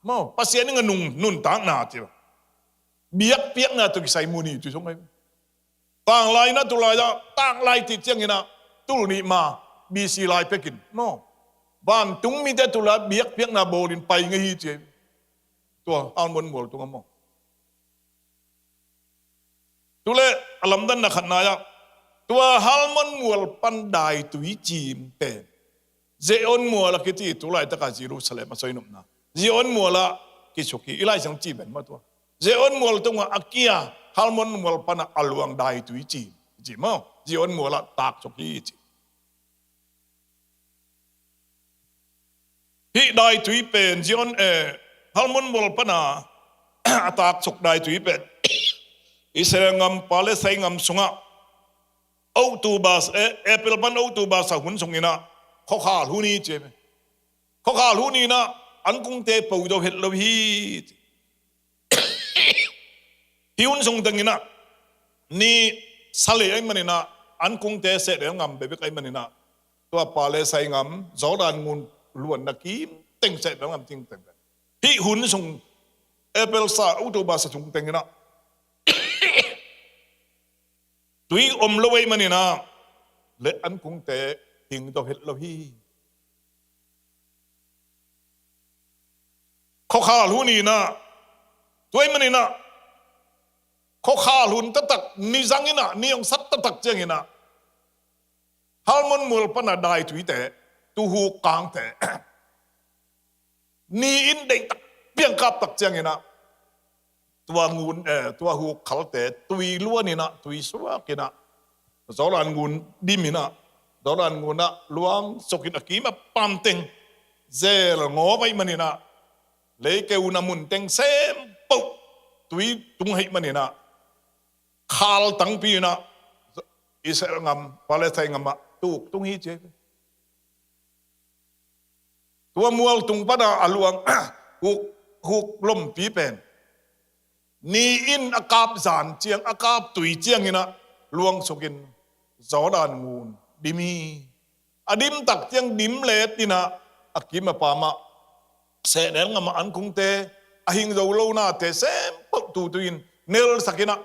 maw? Pasian i nga nung nuntakna ci biakpiakna tu kisai muni tu sung ahi. Tanglai in a tulai ah tanglai ti ciangin a tul nih ma B C lai pekin maw? Vantung mite tulai biakpiakna bawlin pai ngei hi ci. Tua Halmon mual tungah maw? Tuleh a lamdanna khatna ah tua Halmon mual pan daitui cim pen Zion mual a kici, tu laitaka Jerusalem a soinopna Zion mual ah kisuk hi. I Lai Siangtho ci pen maw tua Zion mual tungah a kia Halmon mual pana a luang daitui ci, ci maw? Zion mual ah taksuk hi ci. Hih daitui pen Zion, eh, Halmon mual pana a taksuk daitui pen Israel ngam Palestine ngam sungah October, eh, April pan October sa hun sungin a khuakhal hun hi ci. Khuakhal hun in a an kungte po zo het lo hi ci. Hih hun sung tengin a ni sa lei ahih manin a an kungte sehnel ngam bekbek ahih manin a tua Palestine ngam Jordan ngun luanna kim teng sehnel ngam ting teng. Hih hun sung April sa October sa sung tengin a tui om lo ahih manin a le an kungte hing zo het lo hi. Khuakhal hun in a, tua ahih manin a khuakhal hun taktak ni zangin a ni hong sat taktak ciangin a Halmon mual pana daituite, tuhuk kangte ni in deihtak piangkap tak ciangin a tua ngun, eh, tua huk khalte tui luan in a tui suak in a Jordan ngun dim in a Jordan ngun ah luang suk in a kim a pamteng zel ngawp ahih manin a leikeu na mun teng sempoh tui tung ahih manin a khal tangpi in a Israel ngam Palestine ngam ah tuk tung hi ci. Tua mual tung pana a luang huk, huk lompi pen ni in a kap zan ciang a kap tui ciangin a luang sukin Jordan ngun dim hi. A dim tak ciang dim let in a a kim a pam ah sehnel ngam ah an kungte a hing zo lo nate sempoh tutu in nelsak in a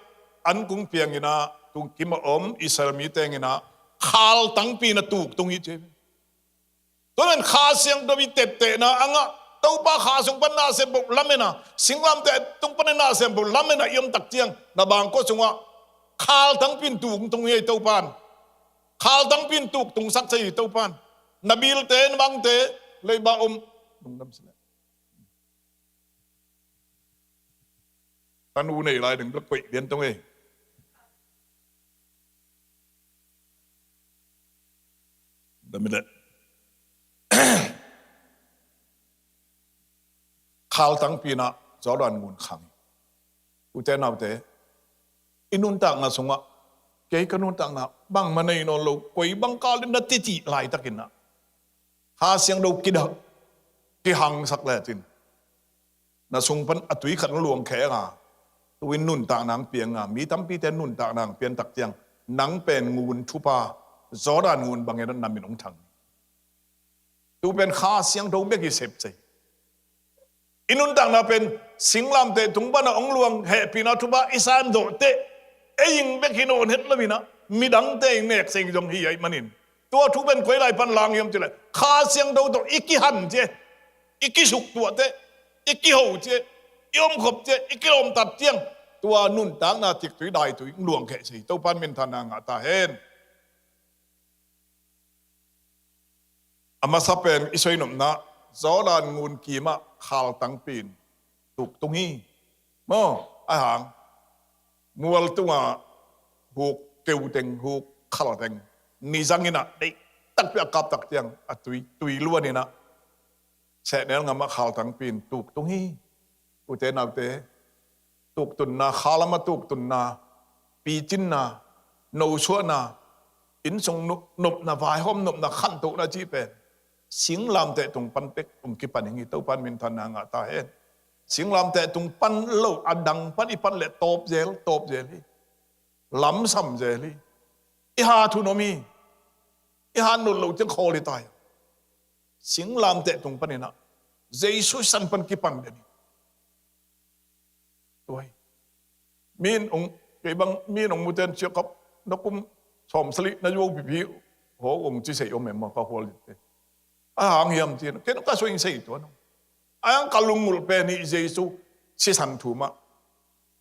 an kung piang in a tung kim a om Israel mi teng in a khal tangpi in a tuk tung hi ci. Tua men Kha Siangtho i teptehna angah Topa kha sung pan na sempoh lamen a singlamteh tung pan na sempoh lamen a i om tak ciang na bangkua sungah khal tangpi in tuk tung hi Topan. Khal tangpi in tuk tungsak sa hi Topan. Na bilte na bangte leiba om lungdam sile. Tanu nei lai ding bek koih lian tong ei. Dami le khal tangpi in a Jordan ngun khang hi. Ute naute, i nuntakna sungah kei ka nuntakna bangmah nei nawn lo, koi bang kal in na titi laitakin a Kha Siangtho kidah kihangsak le cin na sung pan a tui khat na luang khek a, tu in nuntakna ang piang a, mi tampite nuntakna ang piantak ciang nang pen ngun thupha Jordan ngun bangin a na min hong thang. Tu pen Kha Siangtho bek i sepsei. I nuntakna pen singlamteh tung pana hong luang hehpihna thupha i san zawh teh ei ing bek hi nawn het lo in a midangte ing nek seng zong hi ahih manin tua thu pen koi lai pan lang hiam cileh Kha Siangtho tawh i kihan cia, i kisuktuah teh, i kiho cia, i omkhop cia, i kilawmtat ciang tua nuntakna tiktui daitui luang kheh si Topan minthanna ngah ta hen. A masa pen i soi nopna, Jordan ngun kimah khaltangpi in tuktung hi. Maw, a hang mual tungah huk keuteng, huk khalteng, nizang inah deih takpi a kap tak ciang a tui, tui luan inah sehnel ngamah khaltangpi in tuktung hi. Ute naute, tuktunna, khalam a tuktunna, picinna, nosuahna, innsung nop-, nopna, vaihawm nopna, khantohna cih pen singlamteh tung pan tek tung kipan hi. Topan minthanna ngah ta hen. Singlamteh tung pan lo a dang pan i pan leh tawpzel, tawpzel hi. Lamsamzel hi. I hat hun om hi. I hat nut loh ciang khawl hi ta hi. Singlamteh tung paninah Jesu san pan kipan den hi. Tua hi. Min ong, kei bang min ong muten ciakap na kum sawm sali na zuau pipi ho ong ci sei om em maw ka khual dite. A hang hiam cin kei ka suing sei tua no. A hang ka lungngulh pen hi Jesu sisan thu mah.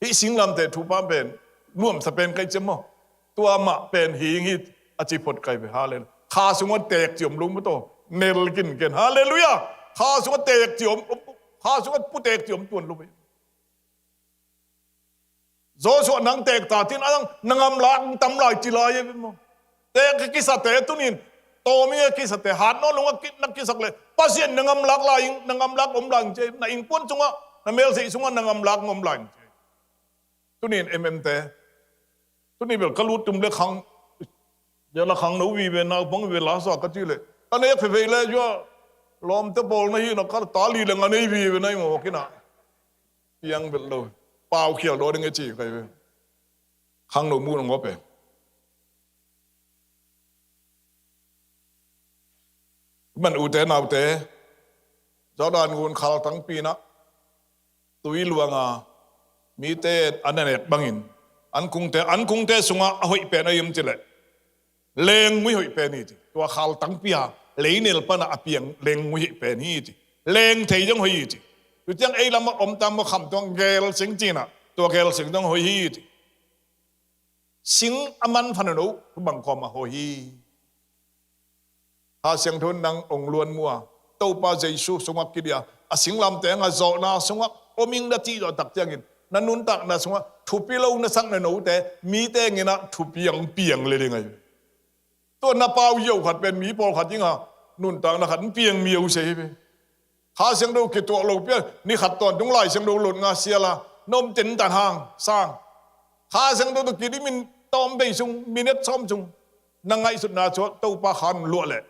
Hih singlamteh thupha pen nuamsa pen kai ciam maw. Tua mah pen hing hi a ci phot kai ve. Halleluia. Kha sungah teek ci om lo maw taw. Nel kinken. Halleluia. Kha sungah teek ci om, kha sungah puteek ci om tuan lo ve. Joshua nang teek ta tin a nang na ngamlak tam lai ci lai e maw. Teek kisate tunin tawmi a kisate hat nawn lungah na kisak le Pasian na ngamlak lai, na ngamlak om lai ing ci. Na innkuan sungah, na melseih sungah na ngamlak om lai ing ci. Tunin ememte, tuni bel ka lut tum le khang, ya la khangno vive, naupang vive, lasa ka cih le ka nek pheiphei le zua lawmte pawl na hihna ka ta li le nga nei vive na i mawk inah. Piang belh lo. Pau khial daw ding e ci kai ve. Khangno mu nong aw pe. Man ute naute, Jordan ngun khaltangpi inah tui luanga mite an a nek bangin an kungte, an kungte sungah a hoih pen a i om cileh lengngui hoih pen hi ci. Tua khaltangpi a leinel pana a piang lengngui hoih pen hi ci. Leng thei zong hoih hi ci. Tutiang ei lamah om tam maw kham tuang gel sing cinah tua gel sing zong hoih hi ci. Sing a man phan a no thu bang kawm a hoih hi. Kha Siangtho nang ong luan mua Topa Jesu sungah kidia a singlamteh ngah zawhna sungah om ing na cih zawh tak ciangin na nuntakna sungah thupi lo na sak na note mite nginah thupi ang piang le ding ahi. Tua na pau yo khat pen mi pawlkhat inga nuntakna khat in piang mi o sei hi ve. Kha Siangtho kituah lo pian ni khat tawntung Lai Siangtho lot nga siala na om ten tan hang sang Kha Siangtho tawh kidimin tawm bei sung minute sawm sung na ngaihsutna suah Topa khan luah leh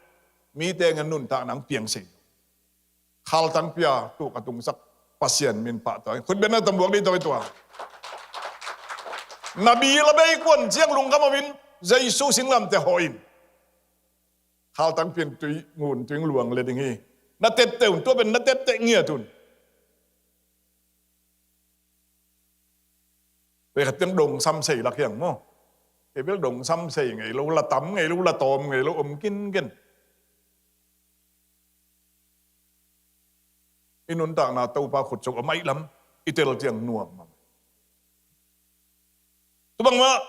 mite ngan nuntak nang piang sei. Khaltangpi a tuk a tungsak Pasian min pahtawi khutbetna tambuak dih tawi tua. Na bil a bei kuan ciang lungkam amin Jesu singlamte hawh in. Khaltangpi in tui ngun tuing luang le ding hi. Na tette un tua pen na tette ngiat un. Vei khat tiang dong sam sei lak hiang maw. Kei bel dong sam sei ngei lo, la tam ngei lo, la tawm ngei lo om kinken. I nuntakna Topa khut sung om aih lam i tel ciang nuam mang. Tubang mah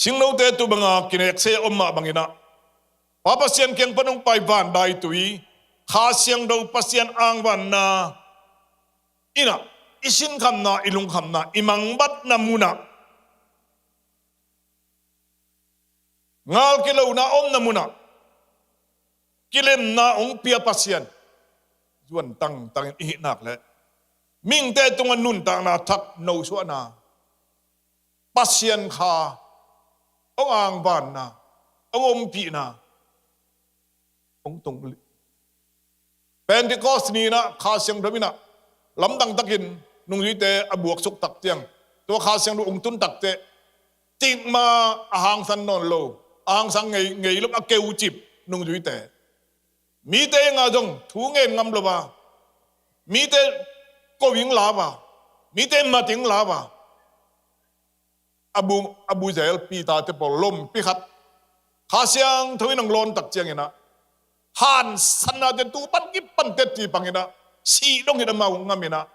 singnote tubanga kinek se a om mah banginah Pa Pasian kiang pan hong pai van dai tui Kha Siangtho Pasian angvanna inah i sinkhamna i lungkhamna i mangbatna munah ngal kilona omna munah kilemna hong pia Pasian zuan tangtangin i hihnak le mingte tungah nuntakna thak nosuahna Pasian kha hong angvanna hong ompihna hong tung. Pentecost ni inah Kha Siangtho inah lamdang takin nungzuite a buaksuk tak tiang tua Kha Siangtho hong tun takteh tikma a hangsan nawn lo a hangsan ngei, ngei lo a keucip nungzuite mite inga zong thu ngen ngam lo a mite ko ing la a mite mat ing la a a bu, a bu zel Peter te pawl lompi khat Kha Siangtho in ang lawn tak cianginah hansannate tu pan kip pan tetti panginah sih dong hit amau ngaminah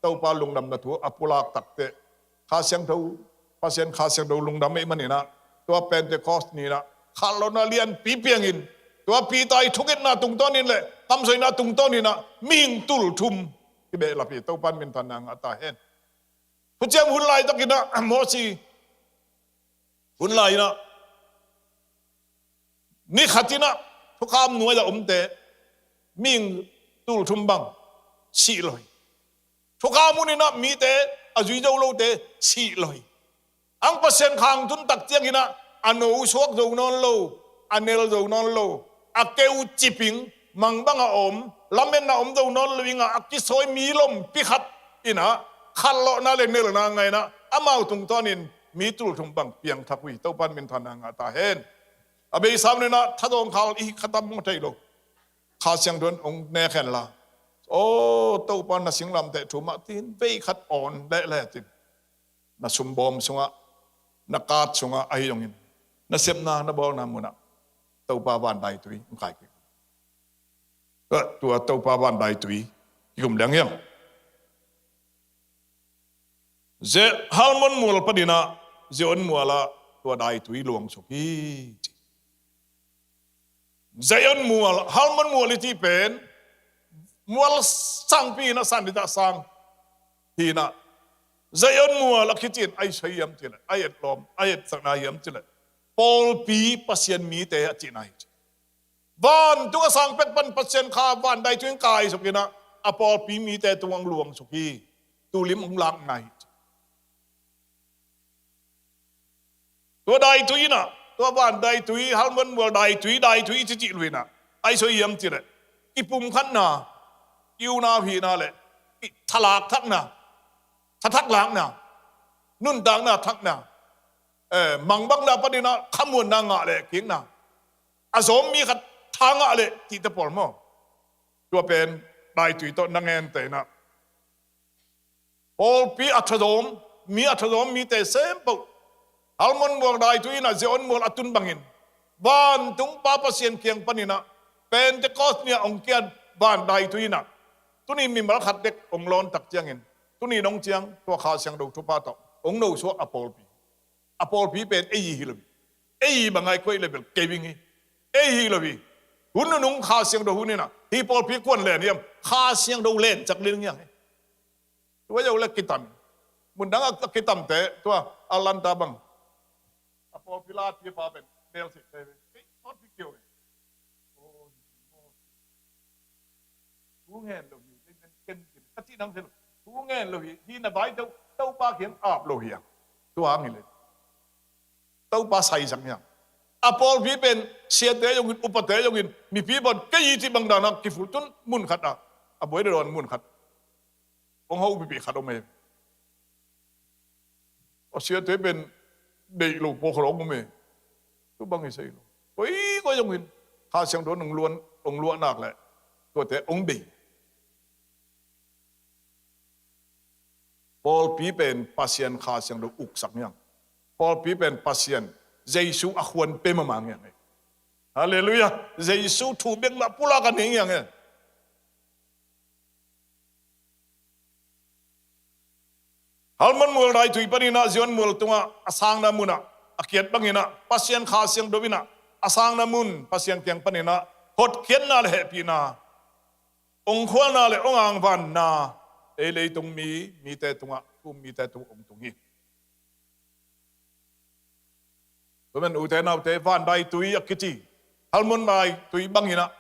Topa lungdamna thu a pulak takteh Kha Siangtho Pasian Kha Siangtho lungdam ei maninah tua Pentecost ni-in ah khanlawhna lianpi piangin, tua Peter ii thungetna tungtawnin le kamsawina tungtawnin ah mihing tulthum kibehlap hi. Topa in minthanna ngah ta hen. Thuciam hun laitakin ah, Mosi hun lai-in ah, ni khatin ah thukham nuai-a omte mihing tulthum bang sih lo hi. Thukham hunin ah mite, a zui zo lote sih lo hi. Ang Pasian kha hong tun tak ciangin ah a no suak zo nawn lo, a nel zo nawn lo, a keu ciping, mangbang a om, lametna om zo nawn lo ing a, a kisawi mi lompi khat in ah khanlawhna le nelna ngah in ah, amau tungtawnin mi tulthum bang piangthak uh hi. Topa in minthanna ngah ta hen. A beisa manin ah thazawng khal i hi kha tam maw thei lo. Kha Siangtho in hong nek hen la, aw Topa, na singlamteh thu mah tin vei khat awn lehleh cin, na sumbawm sungah, na card sungah ahi zongin, na sepna na bawlna munah Topa vandaitui hong kai kik. Tua Topa vandaitui kikum liang hiam? Ze-, Hermon mual panin ah Zion mual ah tua daitui luangsuk hi, ci. Zion mual, Hermon mual i cih pen mual sangpi in ah, san dita sang hi in ah, Zion mual a kici in a i soi hiam cih leh, a i etlawm, a i etsakna hiam cih leh, pawlpi Pasian mite a cihna hi, ci. Vantung a sang pek pan Pasian kha vandaitui in kaisuk in ah, a pawlpi mite tungah luangsuk hi. Tulim hong lakna hi, ci. Tua daitui in ah, tua vandaitui, Hermon mual daitui, daitui i cicih lo in ah, a i soi hiam cih leh, i pumkhatna, i unau hihna le i thalak thakna, thathak lakna, nuntakna thakna, eh, mangbangna panin ah khamuanna ngah le kikna, a zawm mi khat tha ngah le cihte pawl maw? Tua pen daitui tawh na ngente in ah, pawlpi a thazawm, mi a thazawm mite sempoh, Hermon mual daitui in ah Zion mual a tun bangin, vantung Pa Pasian kiang panin ah Pentecost ni-a hong kiat vandaitui in ah, tuni mimal khat tek hong lawn tak ciangin, tuni nong ciang tua Kha Siangtho thupha tawh hong nosuah a pawlpi. A pawlpi pen ei hi lo hi. Ei hi bang a i koih le bel kei bing hi. Ei hi lo hi. Hun nunung Kha Siangtho hun in ah, hih pawlpi kuan len hiam? Kha Siangtho len cak ding hi hang hi. Tua zo le kitam. Mundang a kitamte, tua Atlanta bang, a pawlpi latpi pa pen bel sih te, kei pawlpi kio le. Thu ngen lo hi, ken, ken, ken, ka cih nang se lo. Thu ngen lo hi, hi na vai deuh, Topa kiang ap lo hi a. Tua hang hi le. Topa saisak hi a. A pawlpi pen siate zongin, upate zongin, mipi bang kei hi cih bang dan a kifultun mun khat a, a buai le dawn mun khat. Hong ho pipi khat om e. A siate pen deih lo pawlkhat hong om e. Tu bang hi sei lo. Koi, koi zongin Kha Siangtho in hong luan, hong luah nak leh tuate hong bei. Pawlpi pen Pasian Kha Siangtho uksak hi hang. Pawlpi pen Pasian Jesu a khuan pe mahmah hi hang. Halleluiah. Jesu thu bek mah pulak a nei hi hang. Hermon mual daitui panin ah Zion mual tungah a sangna munah a kiat bangin ah, Pasian Kha Siangtho in ah a sangna mun Pasian kiang panin ah hotkhiatna le hehpihna, hong khualna le hong angvanna ei leitung mi, mite tungah, thu um mite tungah hong tung hi. Tua manin ute naute, vandaitui a kici, Hermon daitui bangin ah,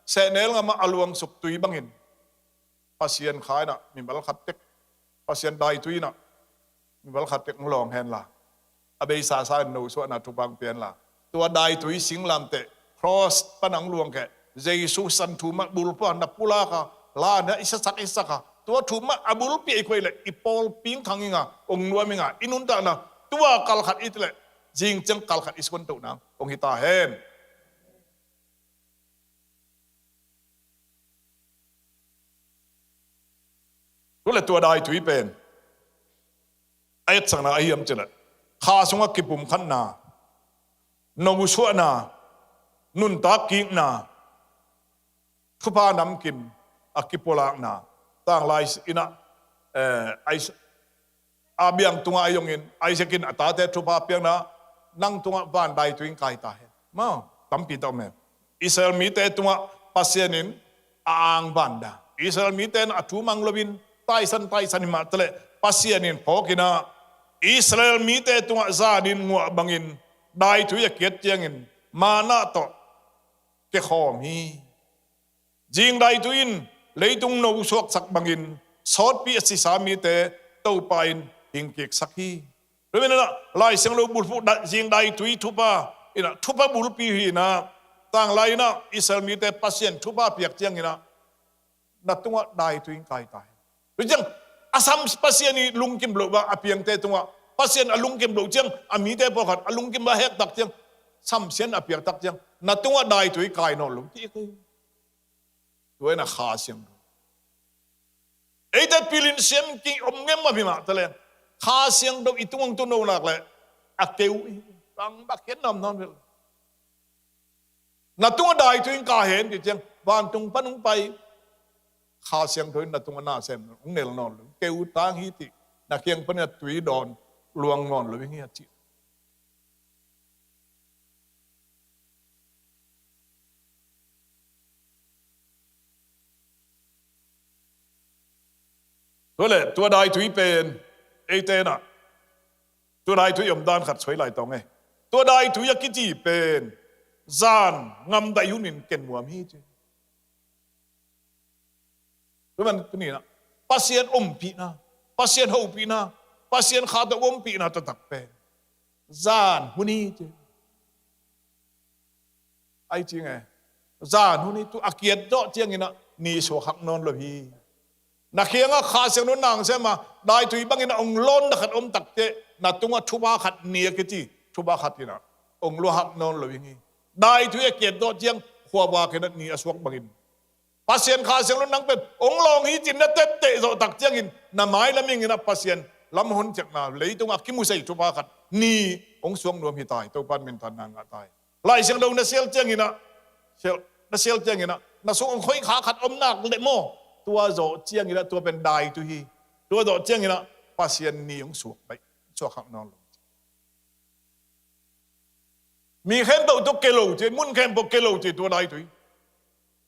sehnel ngam ah a luangsuk tui bangin, Pasian Kha in ah mimal khat tek, Pasian daitui in ah mimal khat tek hong lawng hen la, a beisa sangin nosuahna thupha hong pia hen la, tua daitui singlamteh, cross pan hong luang keh, Jesu san thu mah bulphuh a na pulak a, la na i sasak i sak a, tua thu mah a bulpi a i koih leh i pawlpi hong khang ing a, hong nuam ing a, i nuntakna tua kal khat i et leh, zing ciang kal khat i suantoh nang hong hi ta hen. Tu le tua daitui pen a etsakna ahi hiam cih leh, kha sungah kipumkhatna, nosuahna, nuntak kikna, thupha namkim a kipulakna, tanglai in ah, eh, Is-, Abraham tungah ahi zongin, Isaac in a tate thupha piakna, nang tungah van daitui in kai ta hen. Maw, tampi tawh om e. Israel mite tungah Pasian in a ang vanda. Israel mite in a thu mang loin taisan taisan hi mah taleh Pasian in phawk in ah Israel mite tungah zanin nguah bangin daitui a kiat ciangin manna tawh kikhawm hi. Zing daitui in leitung no suaksak bangin sawtpi a sisa mite Topa in hingkiksak hi. Tua manin ah Lai Siangtho bulphuh zing daitui thupha in ah thupha bulpi hi in ah, tanglai in ah Israel mite Pasian thupha piak ciangin ah na tungah daitui in kai ta hen. Tua ciang a sam Pasian i lungkim loh bang a piangte tungah Pasian a lungkim loh ciang a mite pawlkhat a lungkim bang a hektak ciang samsiat a piaktak ciang na tungah daitui kai nawn lo ci hi. Tua in ah Kha Siangtho eite pilin siam ki om ngem mah hi mah taleh Kha Siangtho i tungah tu no nak leh a keu i tang bak hian nam nawn vel. Na tungah daitui in kai hen ci ciang vantung pan hong pai Kha Siangtho in na tungah na sem hong nel nawn lo. Keu tang hi ci, na kiang panin a tui dawn luang nawn lo hi a ci. Tua leh tua daitui pen eite in ah tua daitui omdan khat soi lai tawh nge. Tua daitui a kici pen zan ngamdaih hun in ken nuam hi ci. Tua manin tuni in ah Pasian ompihna, Pasian hopihna, Pasian kha tawh ompihna taktak pen zan hun hi ci. Ai ci nge, zan hun hi. Tua a kiat zawh ciangin ah ni suak hak nawn lo hi. Na kiangah Kha Siangtho nang sem a daitui bangin ah ong lawn na khat om takteh na tungah thupha khat ni a kici thupha khat in ah ong luah hak nawn lo hi. Daitui a kiat zawh ciang khuavak in ah ni a suak bangin Pasian Kha Siangtho nang pen ong lawng hi ci-in na tepteh zawh tak ciangin na mailam in ah Pasian lam hon ciakna leitungah kimusei thupha khat ni ong suak nuam hi tai. Topa in minthanna ngah tai. Lai Siangtho na sial ciangin ah, sial, na sial ciangin ah na sung ong khoih kha khat om nak leh maw, tua zawh ciangin ah tua pen daitui hi. Tua zawh ciangin ah Pasian ni ong suak baih, suak hak nawn lo. Mi khempeuh tawh kei lo ci, mun khempeuh kei lo ci tua daitui.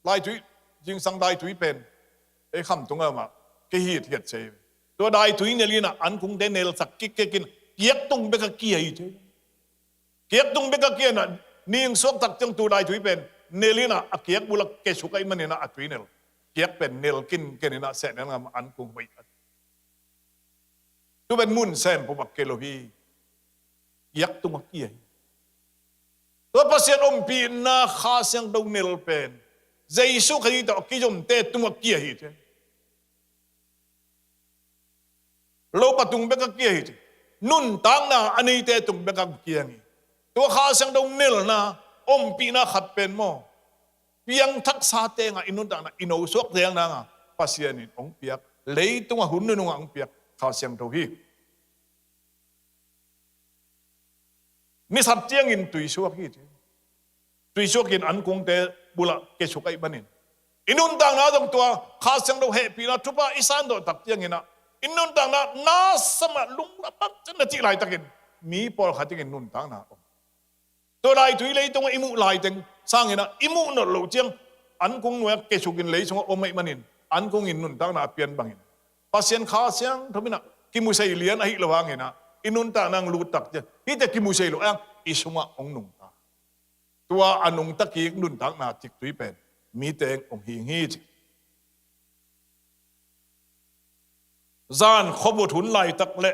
Daitui, zingsang daitui pen ei khamtung ah mah kei hithiat ci. Tua daitui nel in ah ankungte nelsak kikek in kiaktung bek a kia hi ci. Kiaktung bek a kia in ah ni ong suak tak ciang tua daitui pen nel in ah a kiak bul ah kiasuk ahih manin ah a tui nel. Kiak pen nel kinken in ah sehnel ngam ah ankung hoih. Tua pen mun sem pawh bek kei lo hi. Kiaktung a kia hi. Tua Pasian ompihna Kha Siangtho nel pen Jesu Khrih tawh a kizomte tung a kia hi ci. Lopa tung bek a kia hi ci. Nuntakna a neite tung bek a kia hi. Tua Kha Siangtho nelna ompihna khat pen maw, piangthaksate ngah i nuntakna i nosuak deng nanga Pasian in hong piak, leitungah hun nunung ah hong piak Kha Siangtho hi. Nisat ciangin tuisuak hi ci. Tuisuak in ankungte bulah kiasuk ahih manin i nuntakna zong tua Kha Siangtho hehpihna thupha i san zawh tak ciangin ah i nuntakna na sam ah lunglam bang ciang na cih laitakin mi pawlkhat in nuntakna om. Tua daitui leitungah i muh laiteng sangin ah i muh nolh loh ciang ankung nuai ah kiasuk in lei sungah om ahih manin ankung in nuntakna a pian bangin Pasian Kha Siangtho in ah kimusei lian ahih loh hangin ah i nuntakna ah lut tak ciang hihte kimusei loh hang i sungah hong nungta. Tua a nungta kik nuntakna ciktui pen mi teng hong hing hi ci. Zan khuavut hun laitak le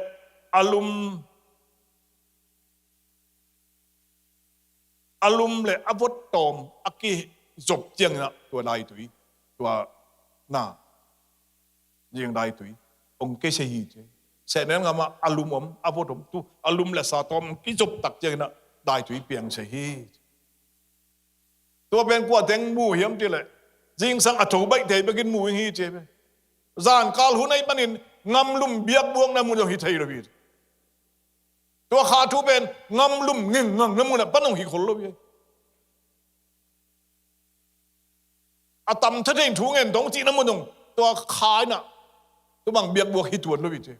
a lum, a lum le a vot tawm a kizop ciangin ah tua daitui, tua na zing daitui hong kei se hi ci. Sehnel ngam ah a lum om, a vot om, tu a lum le sa tawm hong kizop tak ciangin ah daitui piang se hi ci. Tua pen kua teng mu hiam cih leh zingsang a tho baihte bekin mu ing hi ci. Zankal hun ahih manin ngamlum biakbuakna mun zong hi thei lo hi. Tua kha thu pen ngamlum ngingngang na mun ah pan hong hi khol lo hi. A tam thei thu ngen dong cihna mun zong tua kha in ah tua bang biakbuak hi tuan lo hi ci.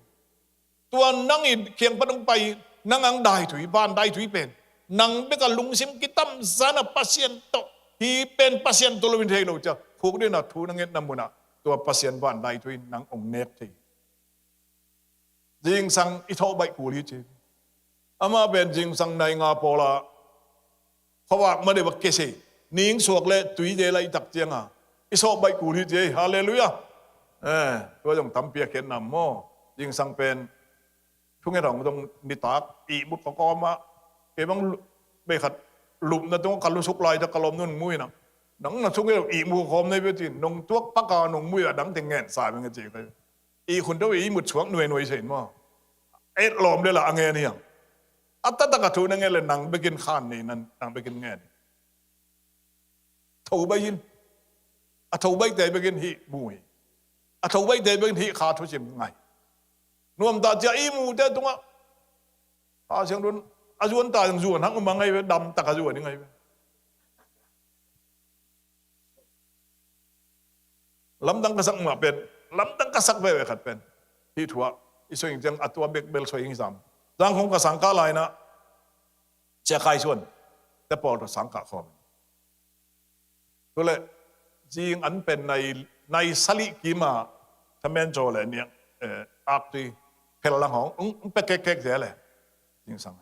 Tua nang i kiang pan hong pai nang ang daitui, van daitui pen Nang bek a lungsim kitamzan a Pasian tawh, hih pen Pasian tawh lo in thei lo cia, khukdin a thu na ngetna munah tua Pasian van daitui in nang hong nek thei. Zingsang i thawh baih kul hi ci. Amah pen zingsang nai nga pawla khuavak ma deuh a kese, ning suak le tui de laihtak cianga i sawh baih kul hi ci ei. Halleluiah. Eh, tua zong tampi a khen nam maw? Zingsang pen thunget hong zong nitak ihmut kawkawmah, kei bang lu-, bei khat lupna tungah ka lusuk lai ta ka lawm nun mui na, nang na thunget ihmut kawkawm nei ve ci, nong tuak paka nong mui a dang teng ngen sa ve nge ci ka. Ihkhun deuh ihmut suak nuainuai sein maw? Et lawm le la a ngen hiang. A taktak a thu na ngen le nang bekin khan nei nan, nang bekin ngen. Tho baih in. A tho baihte bekin hih mu hi. A tho baihte bekin hih kha thusim ngai. Nuamtah cia ihmute tungah Kha Siangtho in a zuan ta zong zuan hang um a ngai ve, damtak a zuan hi ngai ve. Lamdang ka sak mah pen, lamdang ka sak veve khat pen hih thu ah i soi ing ciang a tua bek bel soi ing sam. Zangkhong ka sangkah lai-in ah Sia Khai Suan te pawl tawh sangkah khawm. Tule zing an pen nai, nai salih kima thamen caw le niang, eh, aktui phel lang hong ung, ung pe kekkek cia le zingsang.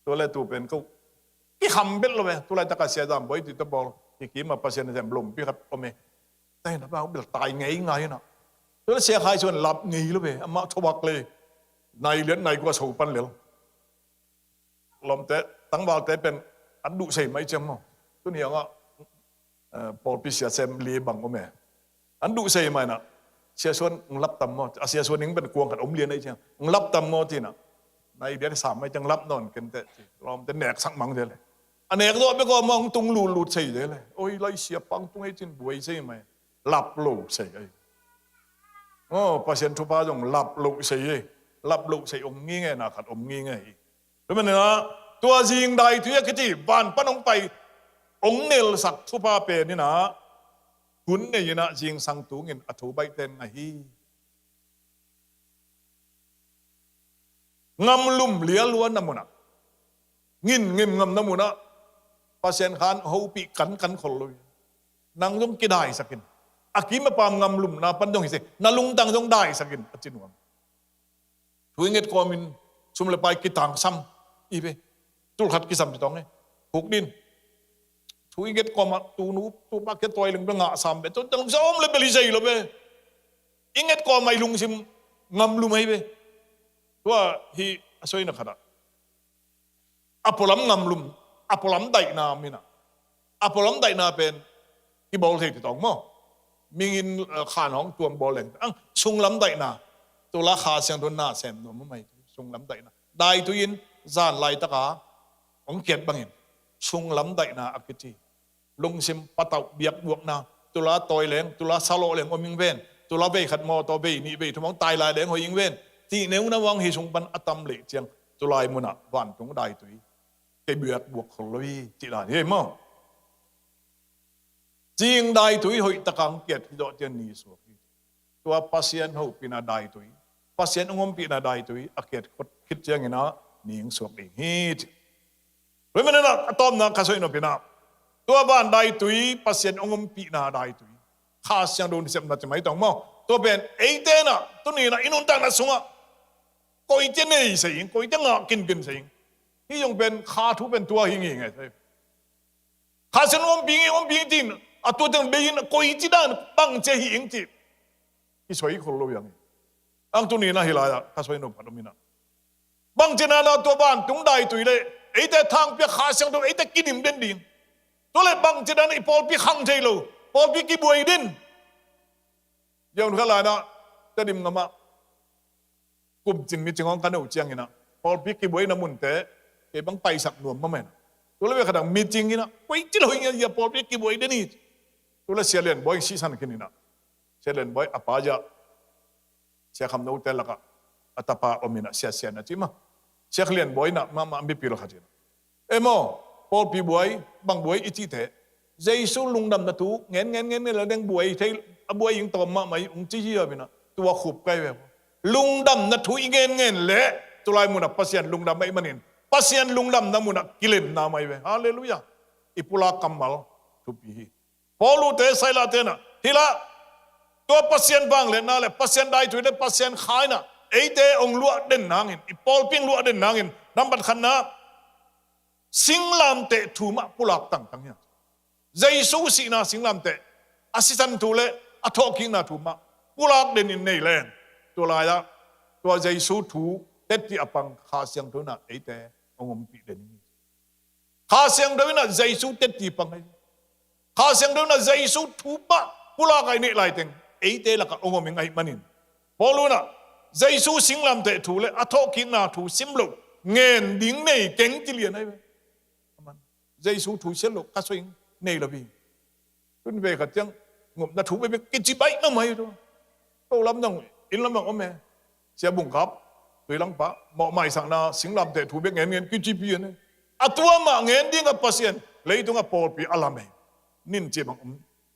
Tule tu pen ko kikham bel lo ve. Tulai taka Sia Zam Bawi ti te pawl hi kima Pasian a sem lompi khat om e. Tai na bau bel tai ngei ngai na. Tule Sia Khai Suan lap ngei lo ve. Amah thobak le nai lian nai kua so pan lel. Lawmte, tangvalte pen an duh sei mai ciang maw? Tuni hangah, eh, pawlpi sia sem li bang om e. An duh sei mai na. Sia Suan ng lap tam maw? A Sia Suan ing pen kuang khat om lian ai ciang. Ng lap tam maw tina. Nai biak sam mai ciang lap nawn kenteh ci. Lawmte nek sak mang de le. A nek zawh bek aw mah hong tung lutlut sei de le. Oi, lai sia pang tung ei cin buai sei mai. Lap lo sei ai. Oh, Pasian thupha zong lap lo sei ei. Lap lo sei om ngi nge na khat om ngi nge hi. Tua manin ah, tua zing daitui a kici, van pan hong pai, hong nelsak thupha pen in ah, hun nei in ah zingsang tungin a tho baihte in ngah hi. Ngamlum lialuan na munah, ngin ngim ngam na munah, Pasian khan hopih kankan khol lo hi. Nang zong kidaisak in. A kim a pam ngamlumna pan zong hi se, na lungtang zong daisak in, a ci nuam. Thu i nget kawmin sum le pai kitangsam i ve. Tul khat kisam ci tawng e. Huk din. Thu i nget kawmah tunu tupa kia tawi leng bel ngah sam ve. Tun tang sa om le bel hi sei lo ve. I nget kawmah i lungsim ngamlum ahi ve. Tua hi a soina khatah. A pualam ngamlum, a pualam daihna minah. A pualam daihna pen kibawl thei kitawng maw? Mingin, eh, khan hong tuam bawl leng. Ang sunglam daihna, tula Kha Siangtho na sem nuam mai. Sunglam daihna. Daitui in zan laitaka hong kiat bangin sunglam daihna a kici. Lungsim patauh biakbuakna, tula tawi leng, tula salawh leng om ing ven, tula vei khat mawtaw vei nih vei thum hong tai lai leng hoih ing ven, cih neuna vang hi sung pan a tam leh ciang, tulai munah vantung daitui kei biakbuak khol lo hi, cih dan hi maw? Cing daitui hoih takang kiat hi zawh cian ni suak hi. Tua Pasian hopihna daitui, Pasian hong ompihna daitui a kiat khit cianginah ning suak ding hi, cih. Tua maninah a tawpna ka soih nopinah tua van daitui, Pasian hong ompihna daitui, Kha Siangtho sepna ci mai tawng maw? Tua pen eite inah tuninah i nuntakna sungah koite nei sei ing, koite ngah kinkin sei ing. Hih zong pen kha thu pen tua hi ngei ngei sei. Kha Siangtho ompih ing, ompih ing tin a tua teng bei in koici dan bangcia hi ing cih i soi khol lo hi ang. Ang tuninah hi lai-ah ka soi nop khat om inah Bangci nana tua vantung daitui le eite thangpi a Kha Siangtho eite kidim den ding. Tua le bangci nana i pawlpi khang thei lo, pawlpi kibuai den. Ziaun kha lainah Tedim ngamah kumcin micing hong ka no cianginah pawlpi kibuaina munte kei bang paisak nuam mamaina. Tua le ve khatang micing inah koici lo ingia pawlpi kibuai den hi. Tua le Sia Lian Bawi sisan khin inah Sia Lian Bawi a pa ziah Sia Kham Note lakah a tapa om inah Sia Sian a ci mah. Sia Lian Bawi inah mahmah mipil khat inah, "Emaw, pawlpi buai, bang buai i cihte, Jesu lungdamna thu ngen ngen ngen ngen la deng buai thei, a buai ing tawm mahmah i ung ci hi a inah tua khup kai ve. Lungdamna thu i ngen ngen leh tulai munah Pasian lungdam ahih manin Pasian lungdamna munah kilenna mai ve. Halleluiah. I pulak kammal thupi hi. Paul ute Silas tenah hi lah, tua Pasian vangliatna le Pasian daitui le Pasian khaina eite hong luah den nangin, i pawlpi hong luah den nangin, nambat khatna, singlamteh thu mah pulak tangtang hi a. Jesu sihna singlamteh, a sisan thu le a thawhkikna thu mah pulak denin nei leng, tua lai-ah tua Jesu thu tetti a pang Kha Siangtho in ah eite hong ompih den hi. Kha Siangtho in ah Jesu tetti pang hi. Kha Siangtho in ah Jesu thu mah pulak a i neih laiteng eite lakah hong om ing ahih manin, Paul in ah Jesu singlamteh thu le a thawhkikna thu sim loh ngen ding nei keng ci lian ahi ve. Amen. Jesu thu siat loh ka soi ing, nei lo hi. Tun ve khat ciang ngopna thu bekbek kici baih mahmah hi tua. Ko lam dong, inn lam dong om e. Sia Bung Kap, Tuilang pa, mawh maisakna singlamteh thu bek ngen ngen kicipi an e. A tua mah ngen ding a Pasian leitungah pawlpi a lam e. Nin ci bang om.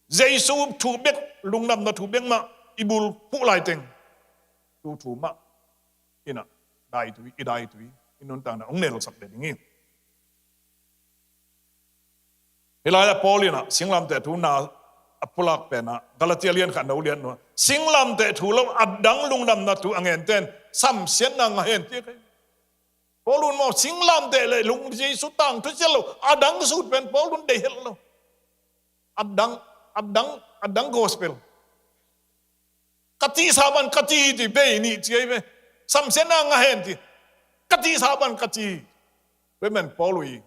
Jesu thu bek, lungdamna thu bek mah i bulphuh laiteng, tu thu mah in ah daitui, i daitui, i nuntakna hong nelsak ding hi. Hih lai-ah Paul in ah singlamteh thu na a pulak pen ah Galatia lian khat no lian no, singlamteh thu lo a dang lungdamna thu a ngente in samsiatna ngah hen ci hi. Paul in maw singlamteh le lung Jesu tangthu siat lo a dang sut pen Paul in deih het lo. A dang, a dang, a dang gospel. Ka cihsa bang ka ci hi ci, bei nih ci ahi ve. Samsiatna ngah hen ci. Ka cihsa bang ka ci hi. Tua ahih manin Paul i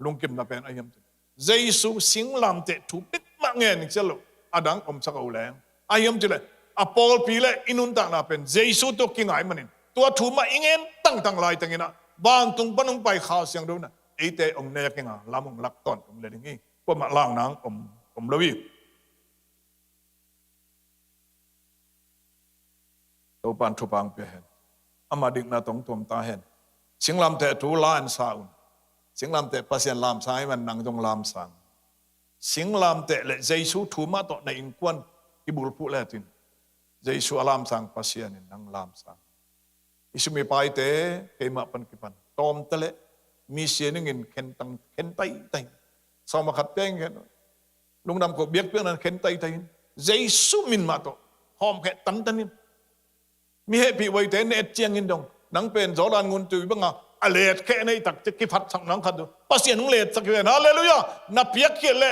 lungkimna pen ahi hiam cih leh, Jesu singlamteh thu bek mah ngen ning siat lo a dang omsak a uh leng, ahi hiam cih leh a pawlpi le i nuntakna pen Jesu tawh kinga ahih manin, tua thu mah i ngen tangtang laiteng in ah vantung pan hong pai Kha Siangtho in ah eite hong nek ing a, lam hong lak tawntung le ding hi. Kuamah lak nang om, om lo hi. Topa'n thupha hong pia hen. Ama dikna tawh hong tuam ta hen. Singlamteh thu la in sa un. Singlamteh Pasian lamsang ahih manin nang zong lamsang. Singlamteh le Jesu thu mah tawh na innkuan i bulphuh lecin, Jesu a lamsang Pasian in nang lamsang. I sum i paite keimah pan kipan tawmte le mi sia ningin khen tang, khen taitai. Sawm a khat pia in khen. Lungdam ko, biakpiakna in khen taitai in. Jesu min mah tawh hawmkhia tantan in. Mi hehpih huaite na et ciangin dong, nang pen Jordan ngun tui banga a letkhia na hih tak ciang kiphatsak nang khat uh, Pasian hong letsak hi ven. Halleluiah. Na piakkhiat le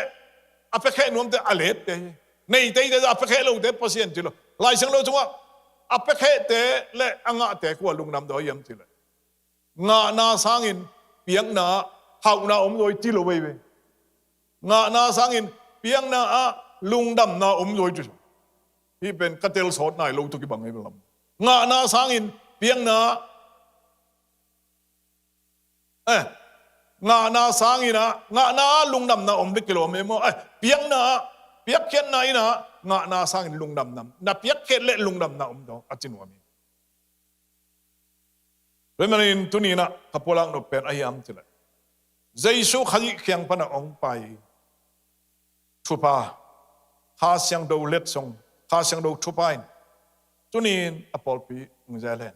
a piakhia nuamte a lette hi. Neite hite a piakhia lote Pasian ci lo. Lai Siangtho sungah a piakhete le a ngahte kua lungdam daw hiam cih leh, ngahna sangin piakna ah hauhna om zaw hi ci lo veve. Ngahna sangin piakna ah lungdamna om zaw hi ci. Hih pen ka tel sawt nai lo tawh kibang hi lam. Ngahna sangin piakna ah, eh, ngahna sangin ah, ngahna ah lungdamna om ding kilawm hi maw? Eh, piakna ah, piakkhiatna in ah ngahna sangin lungdamna, na piakkhiat le lungdamna om zaw a ci nuam hi. Tua ahih manin tuni in ah ka pulak nop pen ahi hiam cih leh, Jesu Khazih kiang pan a hong pai thupha, Kha Siangtho letsong, Kha Siangtho thupha in tuni in a pawlpi hong zel hen.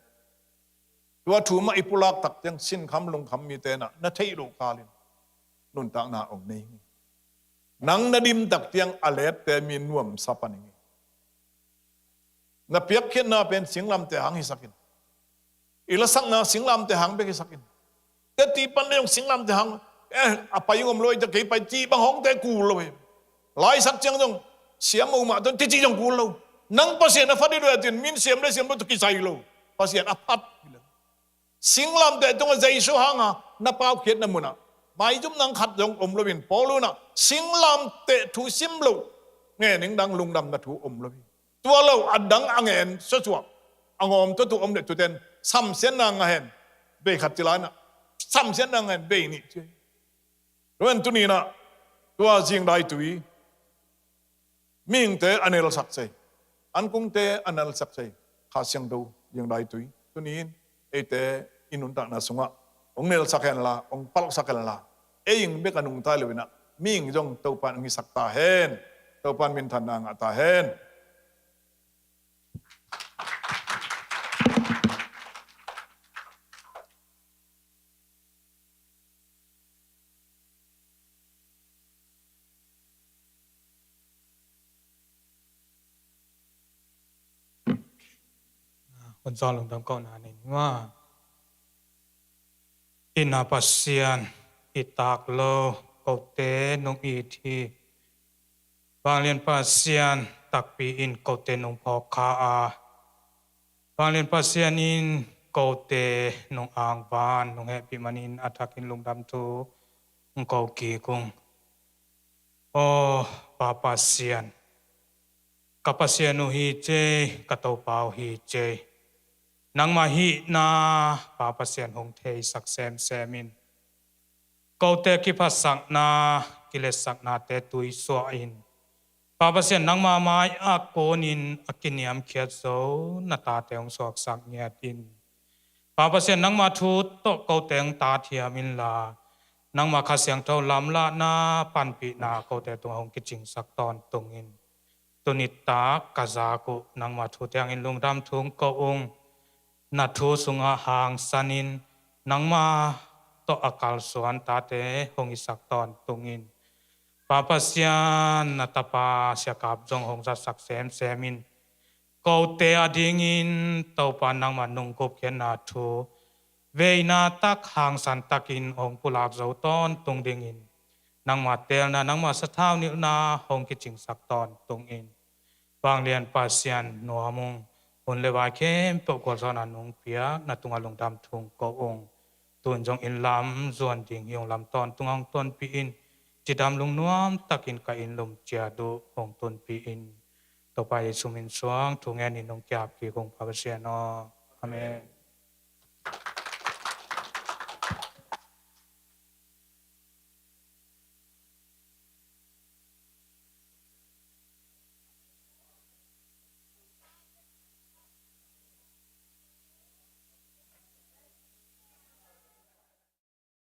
Tua thu mah i pulak tak ciang sinkham lungkham mite in ah na theih loh kalin nuntakna hong nei hi. Nang na dim tak ciang a lette mi nuamsa pan hi. Na piakkhiatna pen singlamteh hang hisak in. I lasakna singlamteh hang bek hisak in. Teti pan le zong singlamteh hang, eh, a pai ing om lo hi, ta kei pai cih bang hong te kul lo hi. Laisak ciang zong siam mah tawh teci zong kul lo. Nang Pasian a phat hi lo hi a cin, min siam le siam lo tawh kisai lo. Pasian a phat hi lo. Singlamteh tungah Jesu hanga na paukhiatna munah maizum nang khat zong om loin, Paul in ah singlamteh thu sim lo ngen ning dang lungdamna thu om lo hi. Tua lo a dang a ngen suaksuak a ngawm tuatu om le tuten samsiatna ngah hen. Bei khat ci lai in ah samsiatna ngah hen, bei nih ci. Tua ahih manin tuni in ah tua zingdaitui mihingte a nelsak sei, ankungte a nelsak sei, Kha Siangtho zingdaitui tuni in eite i nuntakna sungah hong nelsak henla, hong palhsak henla, ei ing bek a nungta hi lo in ah mihing zong Topa'n hong hisak ta hen. Topa'n minthanna ngah ta hen. Hun zawn lungdam kohna nei ni maw. Itna Pasian, it tak lo kote nong it hi. Vanglian Pasian, takpi in kote nong phawk kha a, Vanglian Pasian in kote nong angvan, nong hehpih manin a thakin lungdam thu hong ko kik ung. Aw Pa Pasian, ka Pasian uh hi cei, ka Topa uh hi cei. Nangmah hihna Pa Pasian hong theisak semsem in. Kote kiphatsakna, kiletsaknate tuisuah in, Pa Pasian, nangma mai-ah kunin a kiniamkhiat zo na tate hong suaksak ngiat in. Pa Pasian, nangma thu tawh kote hong tathiam inla, nangma Kha Siangtho lamlahna, panpihna kote tungah hong kicingsak tawntung in. Tuni tak ka zak uh nangma thu teng in lungdam thu hong ko ung. Na thu sungah hangsan in, nangma tawh a kalsuan tate hong hisak tawntung in. Pa Pasian, na tapa Sia Kap zong hong zatsak semsem in. Kote adingin Topa, nangma nunggupkhiatna thu veina tak, hangsan takin hong pulak zo tawntung dingin, nangma teelna, nangma sathau nilhna hong kicingsak tawntung in. Vanglian Pasian, nuam ung. Hun le vai khempeuh gualzawhna nong piak, na tungah lungdam thu hong ko ung. Tu-in zong inn lam zuan ding hi ung, lam tawntung hong tonpih in. Cidam lungnuam takin ka inn lum ciat uh hong tunpih in. Topa Jesu min suang thu ngenin hong ki-ap kik ung, Pa Pasian aw. Amen.